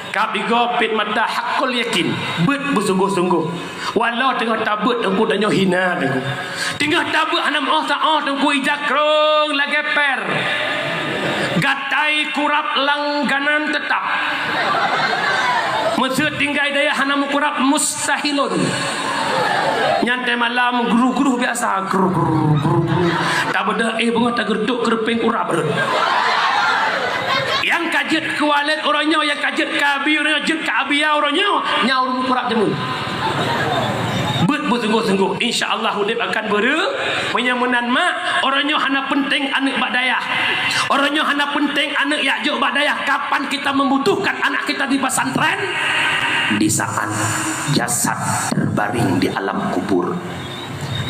Kab igoe pet mata hakul yakin, beuet beusunggoh-sunggoh. Walau teungoh tabeuet teungku tanyoe hina teungku. Teungoh tabeuet hana meuoh saoh teungku ija krong lagèe per. Gatai kurab langganan teutap. Meuseuet tinggai dayah hana meukurab, mustahilon. Nyan watèe malam, gruh-gruh biasa, gruh-gruh, gruh-gruh. Tabeudôh éh beungoh, tageureutok keureupeng, kurab rhot. Nyang ka jeuet keu walet uroe nyoe, nyang ka jeuet keu abi uroe nyoe, jeuet keu abia uroe nyoe, nyan ureueng meukurab jameun. Beuet beusunggoh-sunggoh. Insya Allah udép akan beureu-, meunyoe meunan mak, uroe nyoe hana peunteng aneuk bak dayah. Uroe nyoe hana peunteng aneuk jak jok bak dayah. Kapan kita membutuhkan anak kita di pesantren? Di saat jasad terbaring di alam kubur.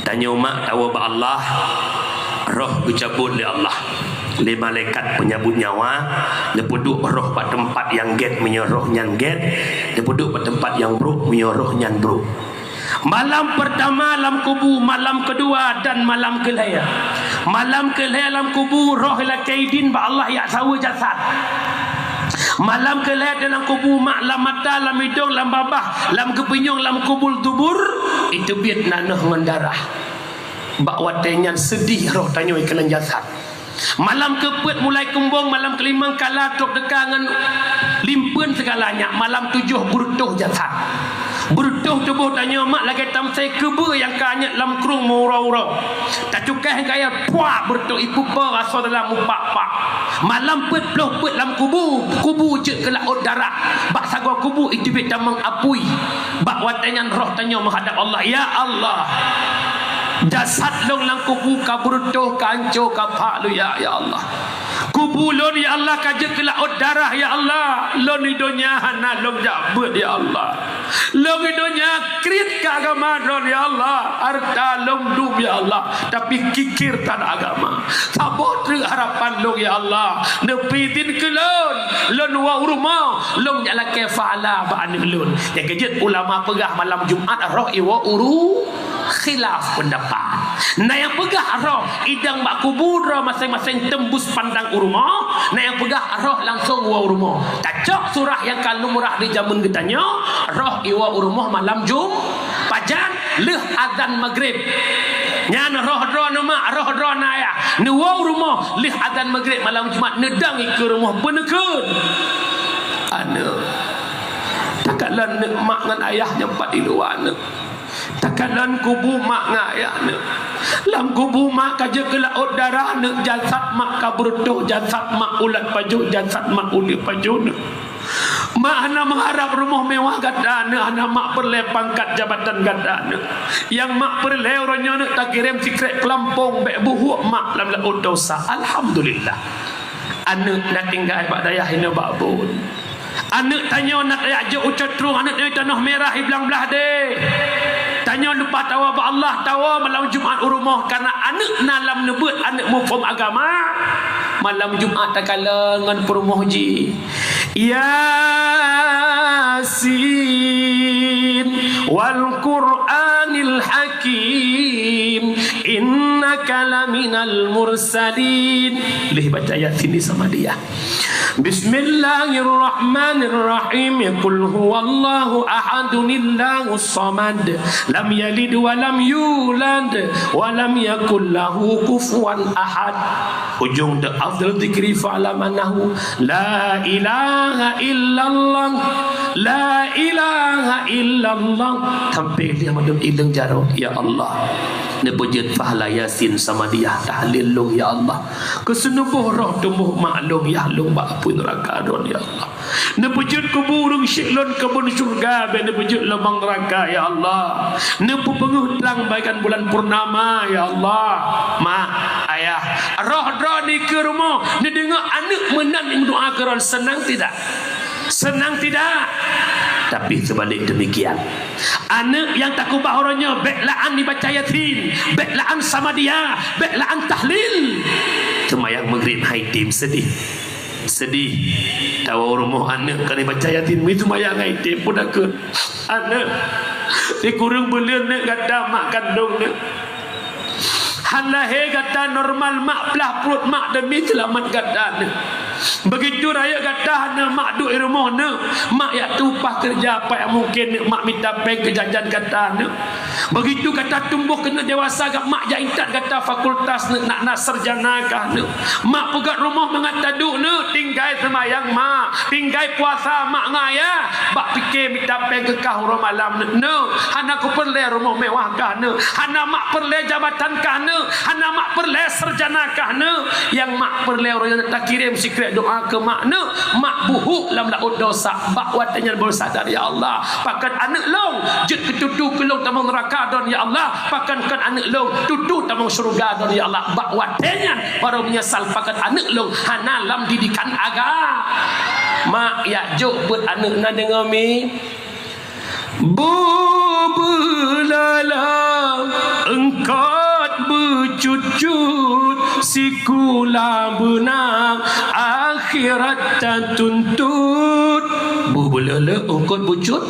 Tanyoe mak tawoe bak Allah, roh geucabot lé Allah. Lé malaikat penyabut nyawa, neupeuduek roh bak teumpat nyang gét meunyoe roh nyan gét, neupeuduek bak teumpat nyang brok meunyoe roh nyan brok. Malam peurtama lam kubu, malam keudua dan malam keulhèe. Malam keulhèe lam kubu, roh ilakèe idin bak Allah jak saweue jasad. Malam keulhèe dalam kubu mak, lam mata, lam idong, lam babah, lam geupeunyong, lam kubul dubur, iteubiet nanoh ngon darah. Bak watèe nyan seudeh roh tanyoe ikeue lam jasad. Malam keupeuet mulai kumbong, malam keulimong kala trok teuka ngon limpeuen sigala nyak, malam tujoh beureutoh jasad. Beureutoh tuboh tanyoe mak lagèe tamsai keubeue nyang ka anyot lam krueng meuuroe-uroe. Tacukéh gaya puak beureutoh ipupa rasa dalam mupak-pak. Malam peuet ploh peuet lam kubu, kubu jeuet keu laôt darah. Bak sagoe kubu iteubiet tamong apui. Bak watèe nyan roh tanyoe meuhadap Allah, "Ya Allah, jasad lôn lam kubu ka beureutoh, ka anco, ka phak lôn, ya, ya Allah. Kubu lôn, ya Allah, ka jeuet keu laôt darah, ya Allah. Lôn i donya hana lôn jak beuet, ya Allah. Lôn i donya kriet keu agama droen, ya Allah. Hareuta lôn dum, ya Allah, tapi kikir tan agama. Saboh treuk harapan lôn, ya Allah. Neupeuidin keu lôn, lôn woe u rumoh, lôn jak lakèe pahala bak aneuk lôn." Nyang keujeuet ulama peugah malam Jumat roh iwoe u ru-, khilaf peundapat. Na nyang peugah roh idong bak kubu droe maséng-maséng teumbus pandang u rumoh, na nyang peugah roh langsong woe u rumoh. Tacok surah nyang ka lumrah di jameun geutanyoe, roh iwoe u rumoh malam Jum-, pajan lheueh azan Maghrib. Nyan roh droeneuh mak, roh droeneuh ayah, neuwoe u rumoh lheueh azan Maghrib malam Jumat, neudong ikeue rumoh, beuneukheun. Aneuk. Takalon neuk mak ngon ayah nyang pat di luwa neuk. Takalon kubu mak ngon ayah neuk. Lam kubu mak ka jeuet keu laôt darah neuk, jasad mak ka beureutoh, jasad mak ulat pajoh, jasad mak uleue pajoh neuk. Mak hana meuharab rumoh mewah gata neuk, hana mak peureulèe pangkat jabatan gata neuk. Nyang mak peureulèe uroe nyoe neuk takirém sikrék peulampong, bèk buhok mak lam laôt dosa. Alhamdulillah. Aneuk na tinggai bak dayah inoe bak buet. Aneuk tanyoe na tajak jok u Cot Trueng, aneuk tanyoe Tanoh Mirah, i Blang Blahdeh. Tanyoe leupah tawoe bak Allah, tawoe malam Jumat u rumoh, kareuna aneuk na lam neubeuet, aneuk muphom agama. Malam Jumat takalon ngon peurumoh jih. Yasin wal Qur'anil Hakim, innaka laminal mursalin. Lheueh baca Yasin di Samadiyah. Bismillahirrahmanirrahim. Qul huwallahu ahadun, Allahus samad. Lam yalid wa lam yulad wa lam yakul lahu kufuwan ahad. Ujong teuk afdal dzikri fa'lam annahu la ilaha illallah. La ilaha illallah. Sampai dia mandum ileng jaroe, ya Allah. Neupeujeuet pahala Yasin, Samadiyah, tahlil lôn, ya Allah. Keu seunuboh roh tuboh mak lôn, yah lôn bak apui neuraka droen, ya Allah. Neupeujeuet kubu ureueng syik lôn keu bun syeuruga, bèk neupeujeuet lubang neuraka, ya Allah. Neupeubeungöh trang bagaikan bulan purnama, ya Allah. Mak, ayah, roh droeneuh ikeue rumoh, neudeungoe aneuk meunan meudoa keu droen, seunang tidak? Seunang tidak? Tapi seubalek deumikian. Aneuk nyang takubah uroe nyoe, bèk la'an ibaca Yasin, bèk la'an Samadiyah, bèk la'an tahlil. Seumayang Maghrib hai tem seudeh. Seudeh. Tawoe rumoh aneuk kon ibaca Yasin, mi seumayang hai tem peutakheun. Aneuk, sikureueng buleuen neuk gata mak kandông neuk. Han lahé gata normal mak plah pruet mak demi seulamat gata neuk. Begitu rayeuk gata aneuk mak duek i rumoh aneuk, mak jak tueng upah keureuja apa nyang mungken aneuk, mak mita péng keu jajan gata aneuk. Begitu gata tumbôh keuneuk dewasa, gata mak jak intat gata fakultas aneuk, nak na sarjana kah aneuk. Mak peugöt rumoh mangat taduek aneuk, tinggai seumayang mak, tinggai puasa mak ngon ayah, bak pike mita péng keu kah uroe malam aneuk. Hana kupeureulée rumoh mewah kah aneuk, hana mak peureulée jabatan kah aneuk, hana mak peureulée sarjana kah aneuk. Nyang mak peureulée uroe nyoe takirém sikrék doa keu mak aneuk. Mak buhuk lam laôt dosa, bak watée nyan baru sadar, "Ya Allah, pakon aneuk lôn jeuet keu tutu keu lôn tamong neuraka Droen, ya Allah, pakon kon aneuk lôn tutu tamong syeuruga Droen, ya Allah." Bak watée nyan baru meunyeusal pakon aneuk lôn hana lam didikan agama. Mak jak jok beuet aneuk na deungoe mi. Bubeulala eungkot beucut-cut, sikula beuna akhirat tatuntut. Bubeulala eungkot beucut,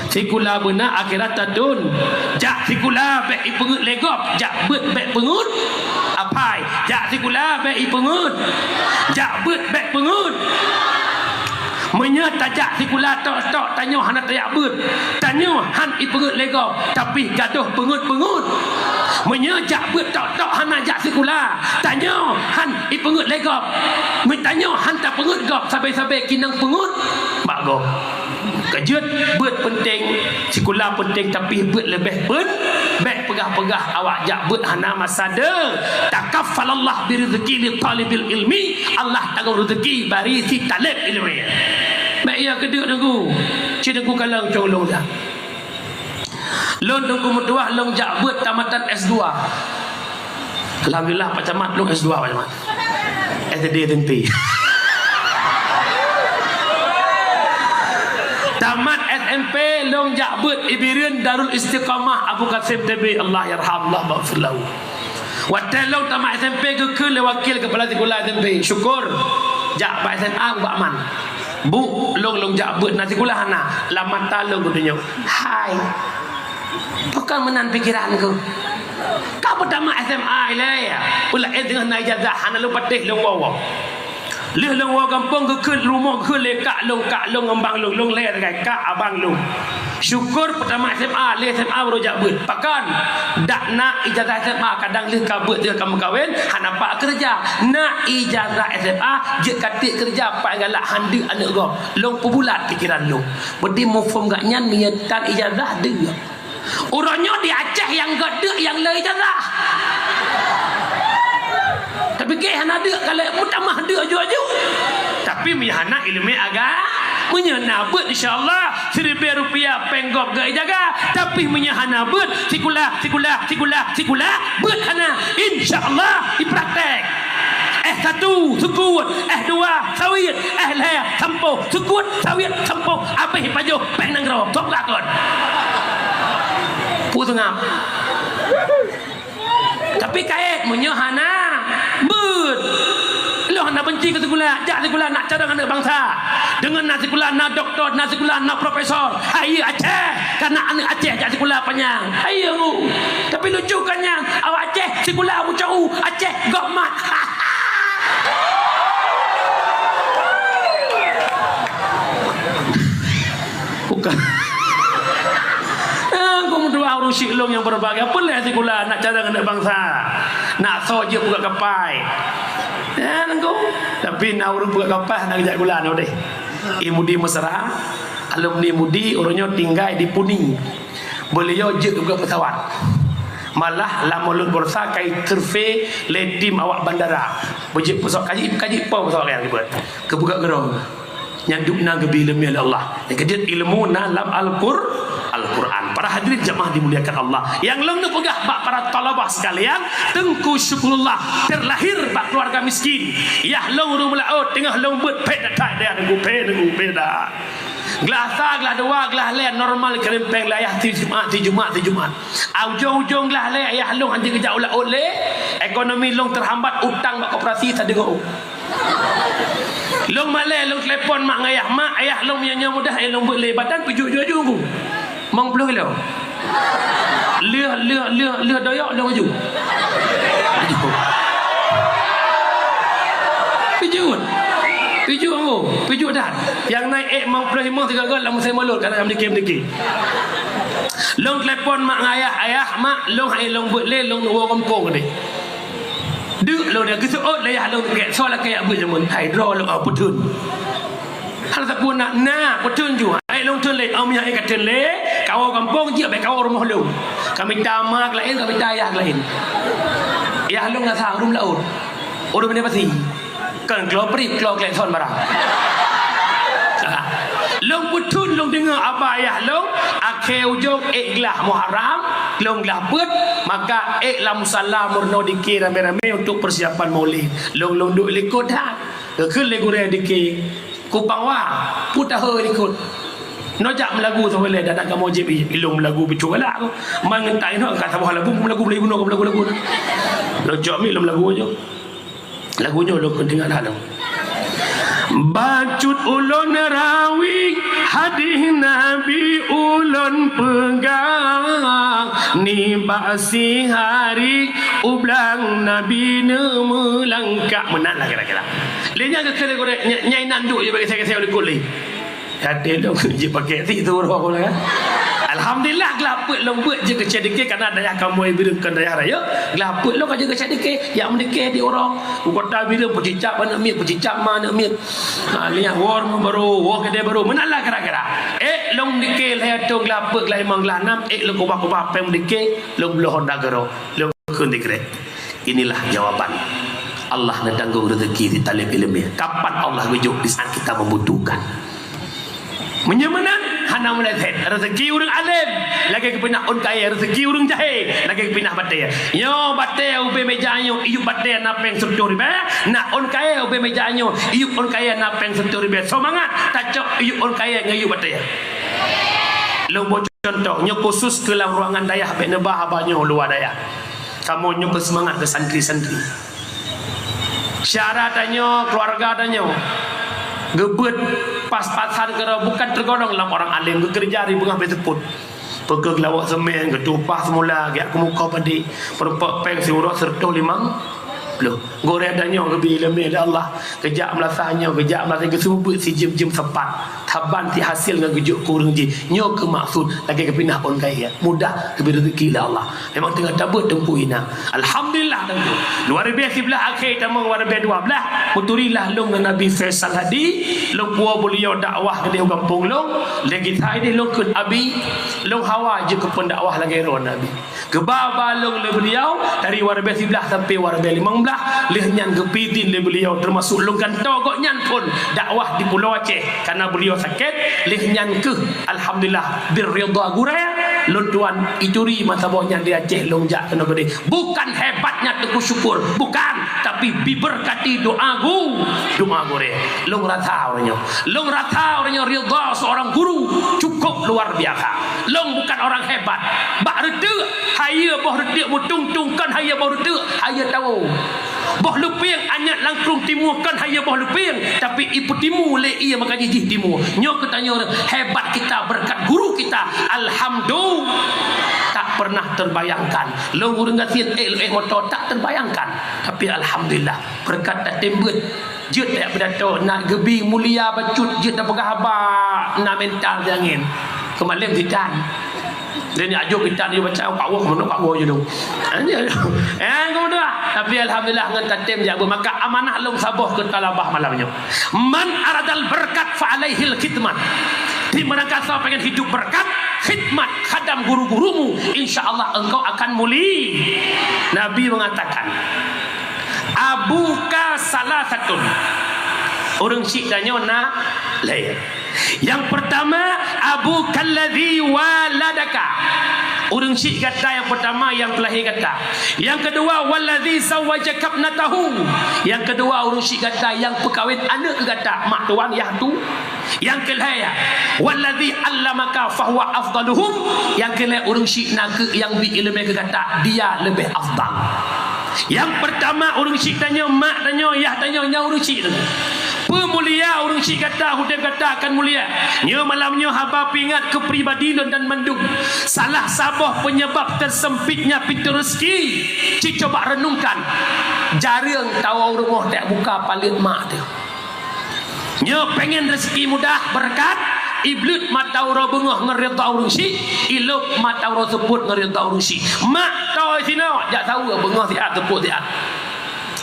sikula beuna akhirat tatun. Jak sikula bék ipeungeut lé gob, jak beuet bék peungeut aphai. Jak sikula bék ipeungeut, jak beuet bék peungeut. Meunyoe tajak sikula tok-tok, tanyoe hana tajak beuet, tanyoe han ipeungeut lé gob, tapi gadôh peungeut-peungeut. Meunyoe jak beuet tok-tok hana jak sikula, tanyoe han ipeungeut lé gob, meu-, tanyoe han tapeungeut gob, sabe-sabe kinong peungeut bak gob. Keujeuet beuet peunteng, sikula peunteng, tapi beuet leubeh pen-, bék peugah-peugah awak jak beuet hana masa de. Takaffalallahu birizqi li talibil ilmi, Allah tanggong rezeki bari si taleb ileumé. Bék ya keudeuk Teungku, ci Teungku kalon cong lôn dah. Lôn Teungku meutuah lôn jak beuet tamatan S dua. Alhamdulillah, Pak Camat, lôn S dua, Pak Camat. S D S M P. Tamat S M P, lôn jak beuet i Bireuen Darul Istiqamah Abu Qasim T B, Allah yarham, Allah maghfir lahu. Watée lôn tamat S M P geukheun lé wakil keupala sikula S M P, syukur jak bak S M A ubak man. Bu, lôn, lôn jak beuet na sikula hana, lam mata lôn geutunyok. Hai. Pakon meunan pikeran keuh? Ka peutama S M A ilée, peulaén teungoh na ijazah hana lôn patéh lôn woe-woe. Lheueh lôn woe gampông geukheun rumoh geukheun lé kak lôn, kak lôn ngon bang lôn, lôn lhée sagai kak abang lôn. Syukur peutama S M A, lé S M A baru jak beuet. Pakon? Dak na ijazah S M A, kadang lheueh ka beuet teuka meukawen hana pat keureuja. Na ijazah S M A jeuet ka tiek keureuja, pat galak han deuk aneuk gob. Lôn peubulat pikeran lôn. Beudé muphom gak nyan meunyoe tan ijazah deuk. Uroe nyoe di Aceh nyang gét deuk nyang le ijazah. Tapi keu hana deuk, ka lheueh meutamah deuk aju-aju. Tapi meunyoe hana ileumé agama, meunyoe na beuet insya Allah siribée rupiah péng gob gét ijaga. Tapi meunyoe hana beuet, sikula, sikula, sikula, sikula, beuet hana, insya Allah ipraktek. S satu sukut, S dua sawiet, S lhée sampoh, sukut sawiet sampoh, abéh ipajoh péng nanggroe. Sok lakon. Peue seungab. Tapi kayém meunyoe hana beuet. Lôn hana benci keu sikula, jak sikula nak carông aneuk bansa. Deungon na sikula na dokto, na sikula na profesor. Hai Aceh, kana aneuk Aceh jak sikula panyang. Hai ngu. Tapi lucu kan nyan, awak Aceh sikula bucau, Aceh gob mat. Bukan. Eh, aku meudoa ureueng syik lôn nyang berbagai. Apa leh sikula nak carông aneuk bansa? Nak so jeuet buka kapai. Ya, nangku. Tapi na ureueng buka kapai nak jak gula na deh. I Mudi Mesra, alumni Mudi, ureueng nyoe tinggai di Puni. Beliau jeuet buka pesawat. Malah lam Maulud Bursa kai survei lé tim awak bandara. Beujeuet pesawat kaji, kaji po pesawat yang dibuat. Kebuka gerong. Nyan dum na geubi ileumé lé Allah. Nyang keujeuet ilmu na lam Al-Qur-, Al-Quran. Para hadirin jamaah dimuliakan Allah. Nyang lôn neupeugah bak para thalabah sekalian, Teungku Syukurullah terlahir bak keluarga miskin. Yah lôn ureueng meulaôt teungoh lôn beuet phet that-that deh Teungku, phet Teungku, phet that. Glah sa, glah dua, glah lhée normal keulimpeng lé ayah tiep Jumat, tiep Jumat, tiep Jumat. Ujong-ujong glah lhée ayah lôn hanjeuet geujak u laôt lé. Ekonomi lôn terhambat, utang bak koperasi sadeungoe. Lôn malée, lôn telepon mak ngon ayah, "Mak, ayah lôn meunyoe nyoe mudah, eh, lôn beuet lé badan peujuek-juek ju bu. Mong ploh kilo." Lheueh, lheueh, lheueh, lheueh doyok lôn ju. Peujuek. Pijuk ambo, pijuk that. Nyang na ék limong ploh limong sigoe-goe lam musém mulod, kana meudike-meudike. Lôn telepon mak ngon ayah, "Ayah, mak, lôn han ék lôn beuet lé, lôn woe gampông deh." Deuk lôn, geuseuôt lé ayah lôn, "Kèk, soe lakèe jak beuet jameun?" "Hai, droe lôn, oh, peutheun." Hana sapeue na, na, peutheun ju. "Hai, lôn theun lé." "Oh, meunyo ka theun lé, kawoe gampông jeuet, bèk kawoe rumoh lôn. Kamita ma keu laén, kamita ayah keu laén." Ayah lôn rasa ureueng laôt. Ureueng bak pasi. Kon kloe prit, kloe klakson barang. Ah. Lôn peutheun lôn deungö aba ayah lôn, akhé ujong ék glah Muharram, lôn glah peuet, maka ék lam musala meurunoe dike ramé-ramé untuk persiapan Maulid. Lôn, lôn duek likot that. Geukheun lé gurèe dike, kupang wa, peue tahôi likot. Nyoe jak meulagu saboh lé, dan kamoe jieb ilôn meulagu picok galak. Man ngon tai nyoe ka saboh lagu, meulagu, meulagu, meulagu, meulagu. Lôn cok mic lôn meulagu ju. Lagu nyoe lôn keuneuk deungoe lôn. Bacut ulôn rawi hadih Nabi ulôn peugah, nibak sihari u blang Nabi neumeulangkah. Meunan lah kira-kira. Lé nyan keu kira-kira, nya-, nyang inan duek je bak gesé-gesé likot lé. Até lôn jipakè sit tu roh lah. Alhamdulillah, glah peuet lôn beuet jeuet keu C D K, karena dayah kamoe Bireuen kon dayah rayeuk. Glah peuet lôn ka jeuet keu C D K, jak meudike di uroe. U kota Bireuen peucicak aneuk miet, peucicak ma aneuk miet. Ha, lihat wor barô, wor keudè barô. Meunan lah kira-kira. Ék lôn dike lhèe thôn glah peuet, glah limong, glah nam, ék lôn kubah-kubah péng meudike, lôn bloe Honda Gero, lôn kheun di krek. Inilah jawaban. Allah neutanggong rezeki si taleb ileumèe. Kapan Allah geujok? Di saat kita membutuhkan. Meunyoe meunan, hana meuleset. Rezeki ureueng alem lagèe geupinah ôn kayèe, rezeki ureueng jahé lagèe geupinah batèe. Nyoe batèe ubé meuja nyoe, iyup batèe na péng sireutoh ribèe, na ôn kayèe ubé meuja nyoe, iyup ôn kayèe na péng sireutoh ribèe. Soe mangat tacok iyup ôn kayèe ngon iyup batèe. Lôn boh contoh, nyoe khusus keu lam ruangan dayah, bèk neuba haba nyoe luwa dayah. Kamoe nyoe keu seumangat keu santri-santri. Syedara tanyoe, keuluwarga tanyoe, geubeuet pas-pasan keudroe bukan teugolong lam ureueng alem, geukeureuja di beungoh bèe seupôt. Peugöt geulawok seumén, geutueng upah seumula, geujak keumukoh padé, peurumpok péng siuroe sireutoh limong ploh. Gurèe tanyoe geubri ileumèe lé Allah, geujak meulasah nyoe, geujak meulasah geuseumeubeuet sijeuem-jeuem seupat. Saban sit hasil ngon geujok keu ureueng jih. Nyoe keuh maksud lagèe geupinah ôn kayèe. Mudah geubri rezeki lé Allah. Memang teungoh tabeuet teungku inan. Alhamdulillah teungku. Luar biasa siblah akhé tamong luar biasa dua blah. Meuturi lah lôn ngon Abi Faisal Hadi. Lôn puwoe beuliau dakwah keudéh u gampông lôn. Lé gisa idéh lôn kheun Abi. Lôn hawa jeuet keu peundakwah lagèe droeneuh Abi. Geuba-ba lôn lé beuliau dari Wareubée siblaih sampoe Wareubée limong blaih, lheueh nyan geupeuidhin lé beuliau, teumasok lôn gantoe gobnyan phon dakwah di Pulo Aceh, kareuna beuliau sakét. Lheueh nyan keuh, alhamdulillah, biridha gurée, lôn tuan ituri meusaboh nyan di Aceh lôn jak keunoe keudeh. Bukan hebatnya Teungku Syukur, bukan, tapi biberkati doa gu-, doa gurée. Lôn rasa uroe nyoe. Lôn rasa uroe nyoe ridha seorang guru cukup luar biasa. Lôn bukan orang hebat. Bak reuteuek, hayeue boh reuteuek meutung-tung kon hayeue boh reuteuek, hayeue tawoe. Boh lupieng anyat langkrueng timu kon hayeue boh lupieng, tapi ipeutimu lé ié maka jijih timu. Nyoe keuh tanyoe hebat kita berkat guru kita. Alhamdulillah. Tak pernah terbayangkan. Lôn ureueng gasien ék, ék moto tak terbayangkan. Tapi alhamdulillah, berkat tatem beuet. Jeuet tajak peudato, na geubi mulia bacut, jeuet tapeugah haba, na mental di angén. Keumalém sitan. Dan ni ajoh sitan dia baca, "Pak Woh, mana Pak Woh je tu?" Anjay. Eh, kau dah. Tapi alhamdulillah ngon tatem jak beuet. Maka amanah lôn saboh keu talabah malam nyoe. "Man aradal berkat fa alaihil khidmat." Di mana kasa pengen hidup berkat, khidmat, khadam guru-gurumu, insya Allah engkau akan muli. Nabi mengatakan, "Abuka salasatun." Ureueng syiek tanyoe na lhée. Yang pertama, "Abuka alladzi waladaka." Ureueng syiek gata yang pertama yang teulahé gata. Yang kedua, "Walladzi zawwajaka ibnatahu." Yang kedua, ureueng syiek gata yang peukawen aneuk gata, mak tuan yah tu. Yang keulhée, "Walladzi allamaka fahuwa afdaluhum." Yang keulhée, ureueng syiek nakeuh yang bi ileumé keu gata, dia leubeh afdal. Yang pertama, ureueng syiek tanyoe, mak tanyoe, yah tanyoe, nyan ureueng syiek tanyoe. Peumulia ureueng syiek gata, udeb gata akan mulia. Nyoe malam nyoe haba peuingat keu pribadi lôn dan mandum. Salah saboh penyebab tersempitnya pintu rezeki, ci coba renungkan. Jareueng tawoe rumoh tajak buka paleuet mak teuh. Nyoe pengen rezeki mudah, berkat, ibleuet mata uroe beungoh ngon ridha ureueng syiek, ilop mata uroe seupôt ngon ridha ureueng syiek. Mak toe sinoe, jak saweue beungoh siat seupôt siat.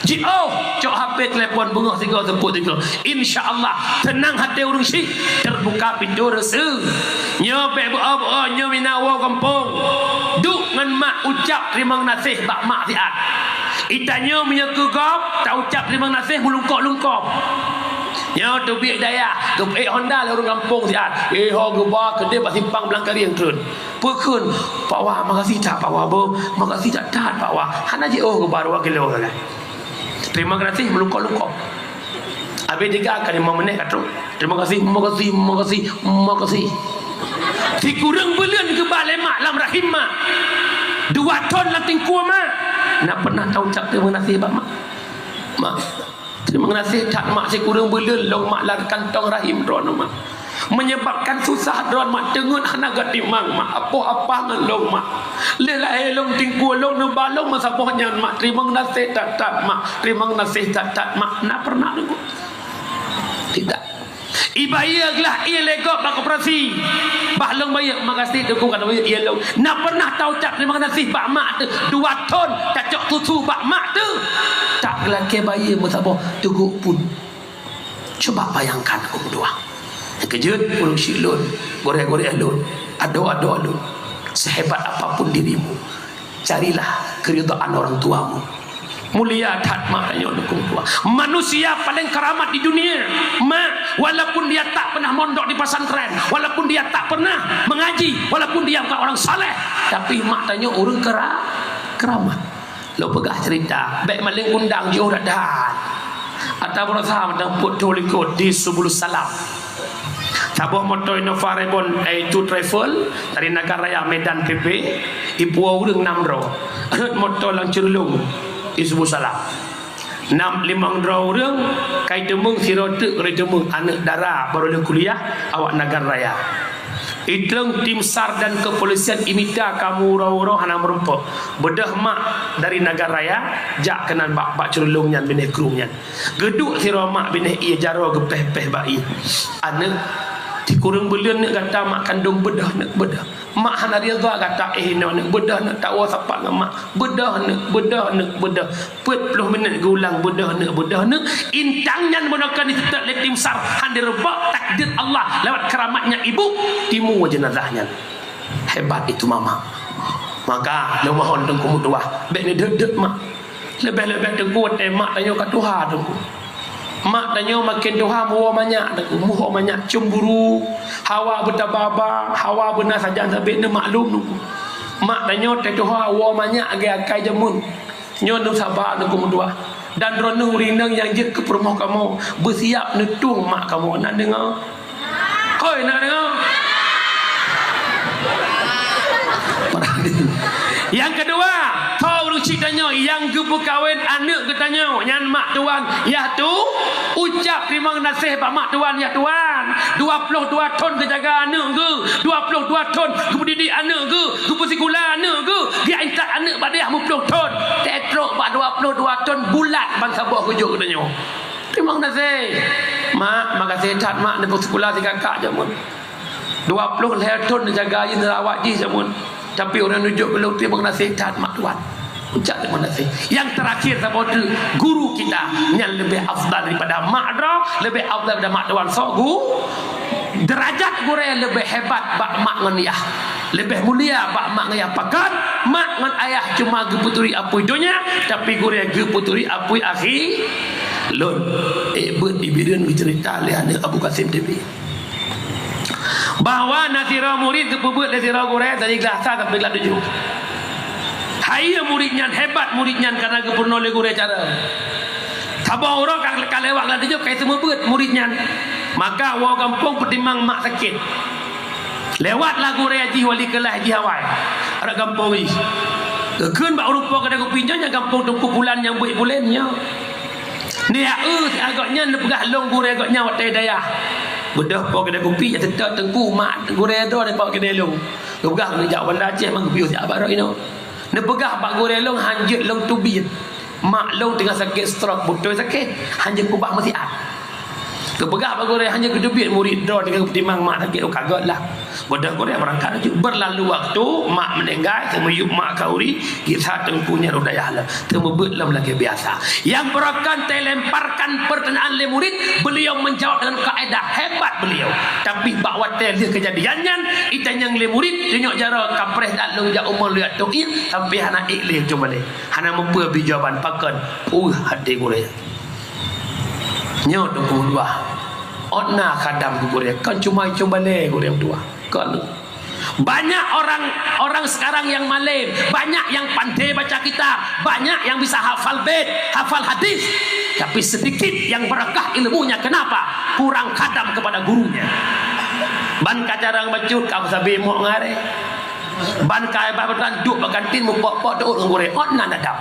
Jiôh, cok H P telepon beungoh sigoe seupôt sigoe. Insya Allah, seunang até ureueng syiek, teubuka pintoe reuzeuki. Nyoe bèk beuo-beuo, nyoe mina woe gampông. Duek ngon mak, ucap teurimong gaséh bak mak siat. Geutanyoe meunyoe keu gob, taucap teurimong gaséh meulungkop-lungkop. Nyoe teubiet dayah, geuék honda lé ureueng gampông siat. Eh, ho geuba keudéh bak simpang Blang Karieng treun. Peue kheun, "Pak Wa, makasih that, Pak Wa, beuh. Makasih that-that, Pak Wa." Hana jiôh geuba dua kilo sagai. Teurimong gaséh meulungkop-lungkop. Abéh tiga kali lima menit ka trok. Teurimong gaséh, makasih, makasih, makasih. Sikureueng buleuen geuba lé mak lam rahim mak. Dua thon lam teungku mak. Na pernah taucap teurimong gaséh bak mak? Mak. Teurimong gaséh that mak, sikureueng buleuen lôn mak lam kantong rahim droeneuh mak. Menyebabkan susah droeneuh mak, teungeut hana geutimang mak, apoh apah ngon lôn mak. Lheueh lahé lôn teungku lôn neuba lôn meusaboh nyan mak, teurimong gaséh that-that mak, teurimong gaséh that-that mak. Na pernah teungku? Tidak. Ibayeue glah ié lé gob bak koperasi. Bah lôn bayeue, makasih teungku ka bayeue ié lôn. Na pernah taucap teurimong gaséh bak mak teuh, dua thon tacok susu bak mak teuh. Tak geulakée bayeue meusaboh teugok pun. Cuba bayangkan, Teungku meutuah. Nyang keujeuet ureueng syiek lôn, gurée-gurée lôn, adoe-adoe lôn, sehebat apapun dirimu, carilah keridhaan orang tuamu. Mulia that mak tanyoe, Teungku meutuah. Manusia paling keramat di dunia, mak, walaupun dia tak pernah mondok di pesantren, walaupun dia tak pernah mengaji, walaupun dia bukan orang saleh, tapi mak tanyoe ureueng kera-, keramat. Lôn peugah cerita, bèk maleng kundang jiôh that-that. Ata beurasa mantong peuet thôn likôt di Subulus Salam. Saboh moto Innova Reborn, yaitu travel, dari Nagan Raya Medan P P, ipuwoe ureueng nam droe. Rhot moto lam Ceurulông di Subulus Salam. Nam limong droe ureueng, ka iteumeung sidroe teuk, ka iteumeung aneuk dara baru lheueh kuliah, awak Nagan Raya. Itreun tim SAR dan kepolisian imita kamoe uroe-uroe hana meurumpok. Beudôh mak dari Nagan Raya, jak keunan bak, bak Ceurulông nyan binéh krueng nyan. Geuduek sidroe mak binéh ié jaroe geupéh-péh bak ié. Aneuk, sikureueng buleuen neuk gata mak kandông beudôh neuk beudôh. Mak hana ridha gata éh inoe neuk beudôh neuk tawoe sapat ngon mak. Beudôh neuk, beudôh neuk, beudôh. Peuet ploh minét geuulang beudôh neuk, beudôh neuk. Intang nyan bunoe ka jiseutôt lé tim SAR, han jireubok takdir Allah lewat keramatnya ibu, timu jenazah nyan. Hebat itu mama. Maka lôn mohon Teungku meutuah, bèk neudeuet-deuet mak. Leubeh-leubeh Teungku watèe mak tanyoe ka tuha Teungku. Mak tanyoe maken tuha meuwoe manyak Teungku, meuwoe manyak cemburu, hawa beutaba-ba, hawa beuna sajan sabé neumaklum Teungku. Mak tanyoe teutuha woe manyak lagèe akai jameun. Nyoe neusaba Teungku meutuah. Dan droeneuh ureueng inong nyang jeuet keu peurumoh kamoe, beusiap neutueng mak kamoe. Na deungoe? Hoi, na deungoe? Nyang keudua, tho ureueng syiek tanyoe nyang geupeukawen aneuk geutanyoe, nyan mak tuan, yaitu ucap teurimong gaséh bak mak tuan, ya tuan. Dua ploh dua thon geujaga aneuk geuh, dua ploh dua thon geupeudidik aneuk geuh, geupeusikula aneuk geuh, geuintat aneuk bak dayah meuplôh thon. Teutrok bak dua ploh dua thon bulat bansaboh geujok geutanyoe. Teurimong gaséh. Mak, makasih that mak, neupeusikula si kakak jameun. Dua ploh lhèe thon neujaga jih, neurawat jih jameun. Tapi ureueng neujok keu lôn, teurimong gaséh that mak tuan. Ucap teurimong gaséh. Nyang teurakhir saboh teuk, guru kita nyan leubeh afdal daripada mak droe, leubeh afdal daripada mak tuan. Sok gu-, derajat gurèe leubeh hebat bak mak ngon yah. Leubeh mulia bak mak ngon yah. Pakon? Mak ngon ayah cuma geupeuturi apui donya, tapi gurèe geupeuturi apui akhi-, lôn. Ék beuet di Bireuen geuceurita lé aneuk Abu Kasim T B. Bahwa na sidroe murit geupeubeuet lé sidroe gurèe dari glah sa sampoe glah tujoh. Hai murit nyan, hebat murit nyan kareuna geupeurunoe lé gurèe cara. Saboh uroe ka, ka lewat glah tujoh, ka seumeubeuet murit nyan. Maka woe gampông peutimang mak sakét. Lewatlah gurèe jih, wali keulaih jih awai. Aneuk gampông jih. Geukheun bak ureueng po keudè kupi nyoe, nyan gampông Teungku Pulan nyang beuet buleuen nyoe. Neujak eu si agam nyan neupeugah lôn gurèe gobnyan watèe dayah. Beudôh po keudè kupi, jak seutôt Teungku, mak gurèe droe nibak keudè lôn. Geupeugah neujak Banda Aceh, mang geupiôh siat bak droe inoe. Neupeugah bak gurèe lôn, han jeuet lôn teubiet. Mak lôn teungoh sakét stroke, beutôi sakét, han jeuet keubah meusiat. Geupeugah bak gurèe, hana geuteubiet murit droe, tinggai geutimang mak sakét, oh, ka göt lah. Geudoh gurèe beurangkat laju. Beurlalu waktu, mak meuninggai, teumiyueb mak khanduri, gisa teungku nyan u dayah lom. Teumeubeuet lom lagèe biasa. Nyang beurangkat teulemparkan pertanyaan lé murit, beliau menjawab dengan kaedah, hebat beliau. Tapi bak watèe lheueh keujadian nyan, itanyong lé murit, tunyok jaroe, ka preh that lôn jak u meuliat toh ié, sampai hana ék lé cuma lé. Hana mupeue bi jawaban, pakon? Puih até gurèe. Nyoe Teungku meutuah. Ôt na khadam keu gurèe, kon cuma Icong Balè gurèe meutuah. Kon. Banyak orang, orang sekarang yang malem, banyak yang pandai baca kitab, banyak yang bisa hafal bait, hafal hadis. Tapi sedikit yang berkah ilmunya. Kenapa? Kurang khadam kepada gurunya. Ban ka jarang bacut, ka sabe mok ngareh. Ban ka hebat beutôi duek bak kantin mupok-pok teuôt ngon gurèe. Ôt na adab.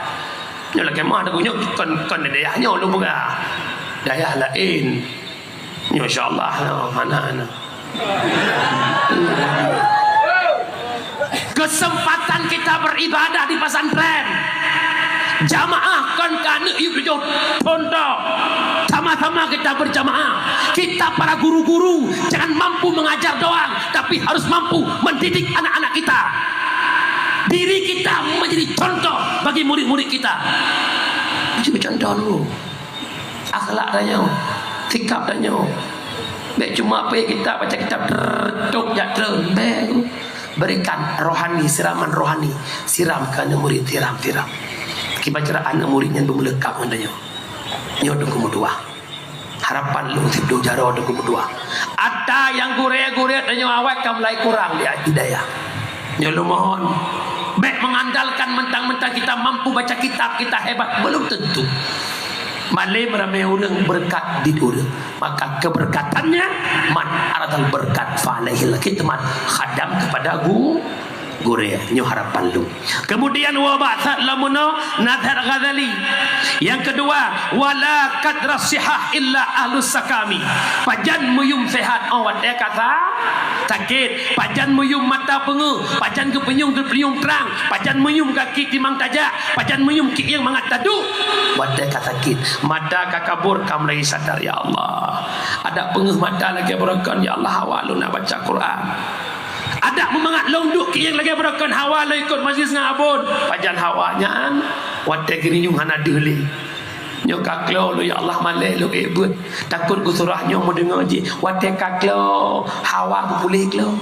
Nyoe lakèe meuah teungoh nyoe kon, kon dayah nyoe lôn peugah. Dayah laén. Nyoe insya Allah, nyoe hana, hana. Kesempatan kita beribadah di pesantren. Jamaah kon keu aneuk yub tujoh thon tok. Sama-sama kita berjamaah. Kita para guru-guru jangan mampu mengajar doang, tapi harus mampu mendidik anak-anak kita. Diri kita menjadi contoh bagi murid-murid kita. Jadi contoh dulu. Akhlak tanyoe, sikap tanyoe. Bèk cuma pih kitab, baca kitab, trrrr, tok jak treun. Bèk. Berikan rohani, siraman rohani. Siram keu aneuk murid, siram, siram. Kiban cara aneuk murid nyan beumeuleukab ngon tanyoe. Nyoe Teungku meutuah. Harapan lôn siblah jaroe Teungku meutuah. Ata nyang gurèe-gurèe tanyoe awai ka mulai kurang di hidayah. Nyoe lôn mohon, bèk mengandalkan mentang-mentang kita mampu baca kitab, kita hebat. Belum tentu. Malem ramè ureueng beureukat di ureueng. Maka keberkatannya, man aradal berkat fa alaihil khidmat, khadam kepada gu-, gurèe. Nyoe harapan lôn. Kemudian, wa ba'sat lamunoe nasihat Ghazali. Yang kedua, wala qadra sihah illa ahlus sakami. Pajan meuyum sehat, oh, watèe ka sa-, sakét. Pajan meuyum mata peungeuh, pajan geupeunyum, geupeunyum trang, pajan meuyum gaki timang tajak, pajan meuyum kieng mangat taduek. Watèe ka sakét, mata ka kabur, ka mulai sadar, ya Allah. Adak peungeuh mata lagèe beureukan, ya Allah, hawa lôn na baca Quran. Adak meumangat lôn duek kieng lagèe beureukan, hawa lôn ikot majlis ngon abon. Pajan hawa nyan, watèe geurinyueng hana deuh lé. Nyoe ka klo lôn, ya Allah, malèe lôn ék beuet. Takot geusurah nyoe meudeungoe jih. Watèe ka klo, hawa beupuléh klo.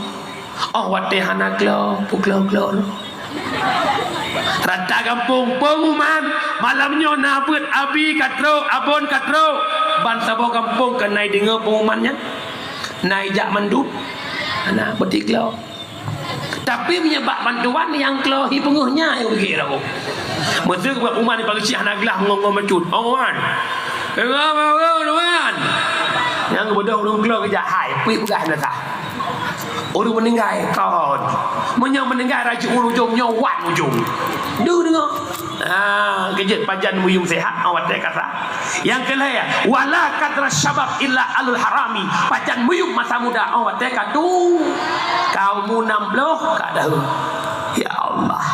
Oh, watèe hana klo, peuklo-klo lom. Rata gampông, pengumuman. Malam nyoe na beuet, abi ka trok, abon ka trok. Ban saboh gampông ka na ideungoe pengumuman nyan. Na ijak mandum. Hana beuti klo. Tapi meunyoe bak bantuan nyang klo hi peungeuh nyan, ayo gigit lagoe. Meuseu bak uma ni pageucih hana glah ngon-ngon bacut. Oh, wan. Ngon-ngon, wan. Nyang geubeudôh ureueng klo geujak hai, pih peugah na tah. Ureueng meuninggai, kon. Meunyoe meuninggai rajeuet ujong nyoe, wan ujong. Deuh deungoe. Ah, keujeuet pajan meuyum sehat, oh, watèe ka sa. Nyang keulhèe, wala qadra syabab illa alul harami. Pajan meuyum masa muda, oh, watèe ka tu. Ka umu nam ploh, ka dahulu. Ya Allah.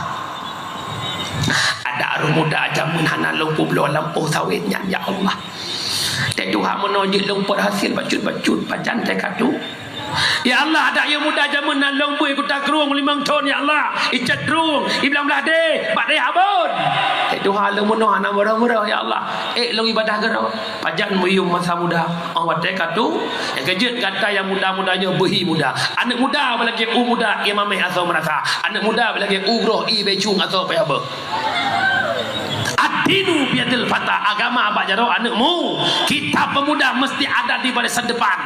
Adak ureueng muda jameun hana lôn peubloe lampôh sawét nyan, ya Allah. Teuh Tuhan meunoe jeuet lôn peuet hasil bacut-bacut, pajan teuh ka tu. Ya Allah, adak yôh muda jameun na lôn bui kuta krueng limong thon, ya Allah. Icet krueng, iblang blah deh, bak deh abon. Teuh Tuhan lôn meunoe hana meurah-meurah, ya Allah. Ék lôn ibadah keudroe. Pajan meuyum masa muda, oh, watèe ka tu. Nyang keujeuet gata nyang muda-muda nyoe beuhi muda. Aneuk muda bak lagèe u muda, ié mamèh asoe meurasa. Aneuk muda bak lagèe u groh, ié bècung asoe payah beuh. Ad-dinu biyadil fata, agama bak jaroe aneuk mu. Kita pemuda mesti ada di barisan depan.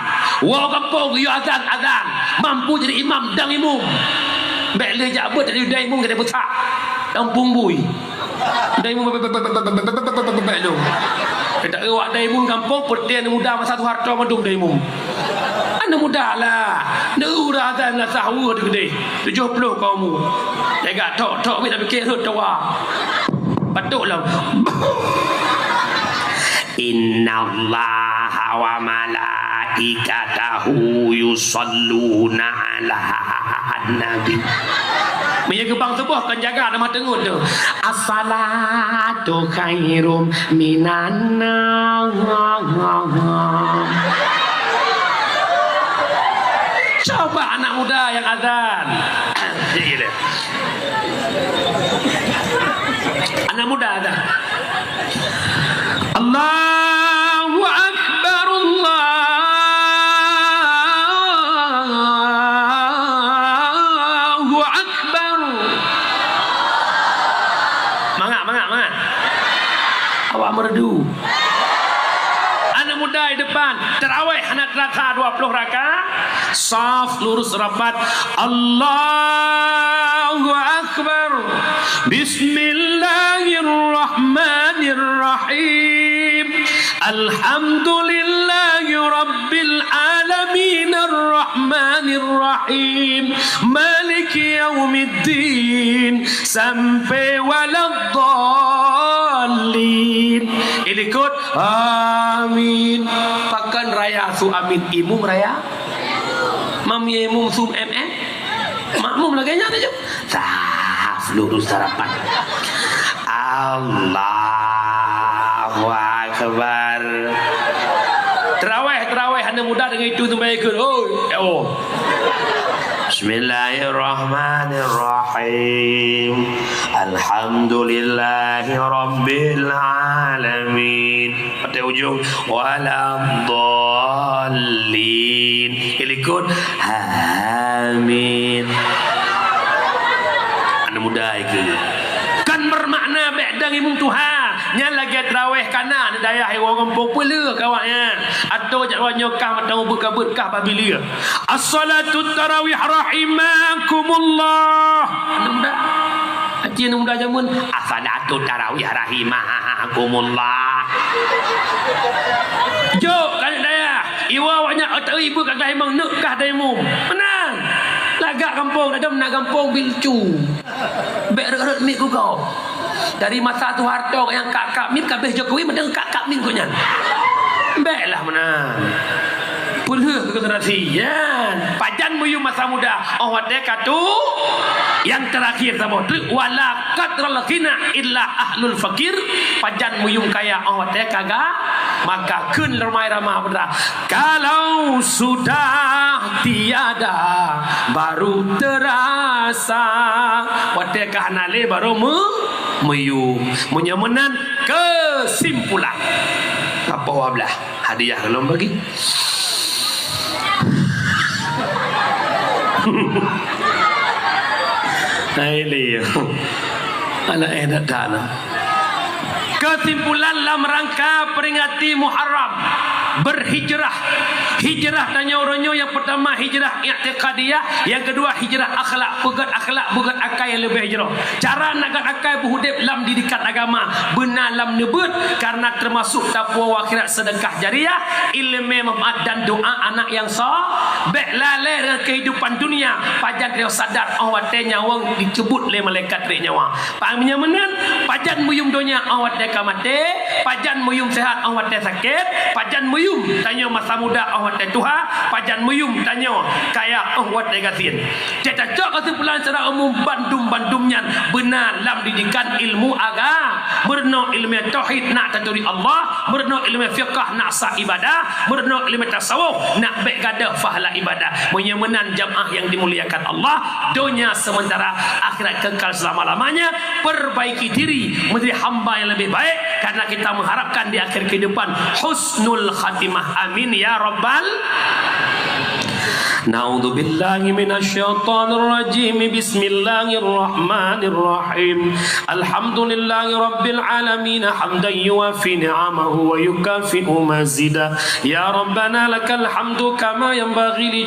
Woe gampông, yôh azan, azan. Mampu jadi imam dan imum. Bèk lé jak beuet jadi dan imum, jadi beusak. Dan pumbui. Dan imum bèk lé. Kita awak dan imum gampông, peureuté aneuk muda masa Soeharto mandum dan imum. Aneuk muda lah. Neu udah azan lah sahur di keudeh. Tujoh ploh ka umu. Tega tok-tok wit dah pikir rhot tawa. Batuk lah. Innallaha wa malaikatahu yusalluna 'alan nabi. Meunyoe geubang suboh kan jaga nama teungeut tu. As-salatu khairum minan naum. Coba anak muda yang azan. Iya deh. Anak muda azan. Allahu Akbar, Allahu Akbar. Mangat, mangat, mangat. Awak merdu. Anak muda di depan, tarawih hana terasa dua puluh rakaat. Saf lurus rapat. Allahu Akbar. Bismillahirrahmanirrahim. Alhamdulillahi Rabbil Alamin. Arrahmanirrahim. Maliki Yaumiddin. Sampai waladdallin. Ilikot. Amin. Pakon raya su amin, imum raya? Mam ye imum sum em em? Makmum lagèe nyan aja. Saf lurus sarapan. Allahu Akbar. Tarawih, tarawih, anak muda deungon itu sampai ikut. Oi, ya Allah. Bismillahirrahmanirrahim. Alhamdulillahi Rabbil Alamin. Pada ujung, waladdallin. Ilikot, amin. Anak muda itu. Kan bermakna bèk dang imum tuha. Nyan lagèe tarawih kana di dayah iwoe gampông peuleueh kawak nyan. Atau jak nyoe kah mantong ubeut-ubeut kah bak bileue. As-salatu tarawih rahimakumullah. Aneuk muda. Aci aneuk muda jameun, as-salatu tarawih rahimakumullah. Jok kali dayah. Iwa awak nyan atau ibu kat imum, neuk kah dai imum. Meunan. Lagak gampông, dadam na gampông bilcu. Bèk rot-rot miet kugoe. Dari masa Soeharto nyang kak-kak miet, ka abéh Jokowi mantong kak-kak miet gobnyan. Bèk lah meunan. Peuleueh keu generasi nyan. Pajan meuyum masa muda, 'oh watèe ka tuha. Nyang terakhir saboh treuk, wala qadral ghina illa ahlul fakir. Pajan meuyum kaya, 'oh watèe ka ga, maka kheun ramai-ramai peue? Kalau sudah tiada, baru terasa. Watèe ka hana lé, baru me-, meuyum. Meunyoe meunan, kesimpulan. Apa wablah? Hadiah lom bagi. Hai, Leo. Anak eh dak dak lah. Kesimpulan lam rangka peringati Muharram, berhijrah. Hijrah tanyoe uroe nyoe, nyang pertama hijrah i'tiqadiyah, nyang kedua hijrah akhlak, peugöt akhlak, peugöt akai nyang leubeh jroh. Cara nak göt akai beuudép lam didikan agama, beuna lam neubeuet, karena termasuk tapuwoe akhirat, sedekah jariah, ileumèe manfaat dan doa anak nyang so-, bèk lalè deungon kehidupan dunia, pajan tanyoe sadar 'oh watèe nyawöng dicubut lé malaikat trép nyawa. Paham nyan meunan? Pajan meuyum donya 'oh watèe ka maté, pajan meuyum seuhat 'oh watèe sakét, pajan meuyum tanyoe masa muda 'oh watèe tuha, pajan meuyum tanyoe kaya 'oh watèe gasien. Cit tacok keusimpulan secara umum, bandum-bandum nyan beuna lam didikan ilmu aga-, meurunoe ileumèe tauhid nak taturi Allah, meurunoe ileumèe fiqah nak sa ibadah, meurunoe ileumèe tasawuf nak bèk gadôh pahala ibadah. Meunyoe meunan jamaah yang dimuliakan Allah, donya sementara, akhirat kekal selama-lamanya. Perbaiki diri menjadi hamba yang lebih baik, karena kita mengharapkan di akhir kehidupan husnul khatimah. Amin ya rabbal. Na'udzubillahi minasyaitonirrajim. Bismillahirrahmanirrahim. Alhamdulillahi rabbil alamin, hamdan yuwafi ni'amahu wa yukafi'u mazida. Ya Rabbana lakal hamdu kama yanbaghi li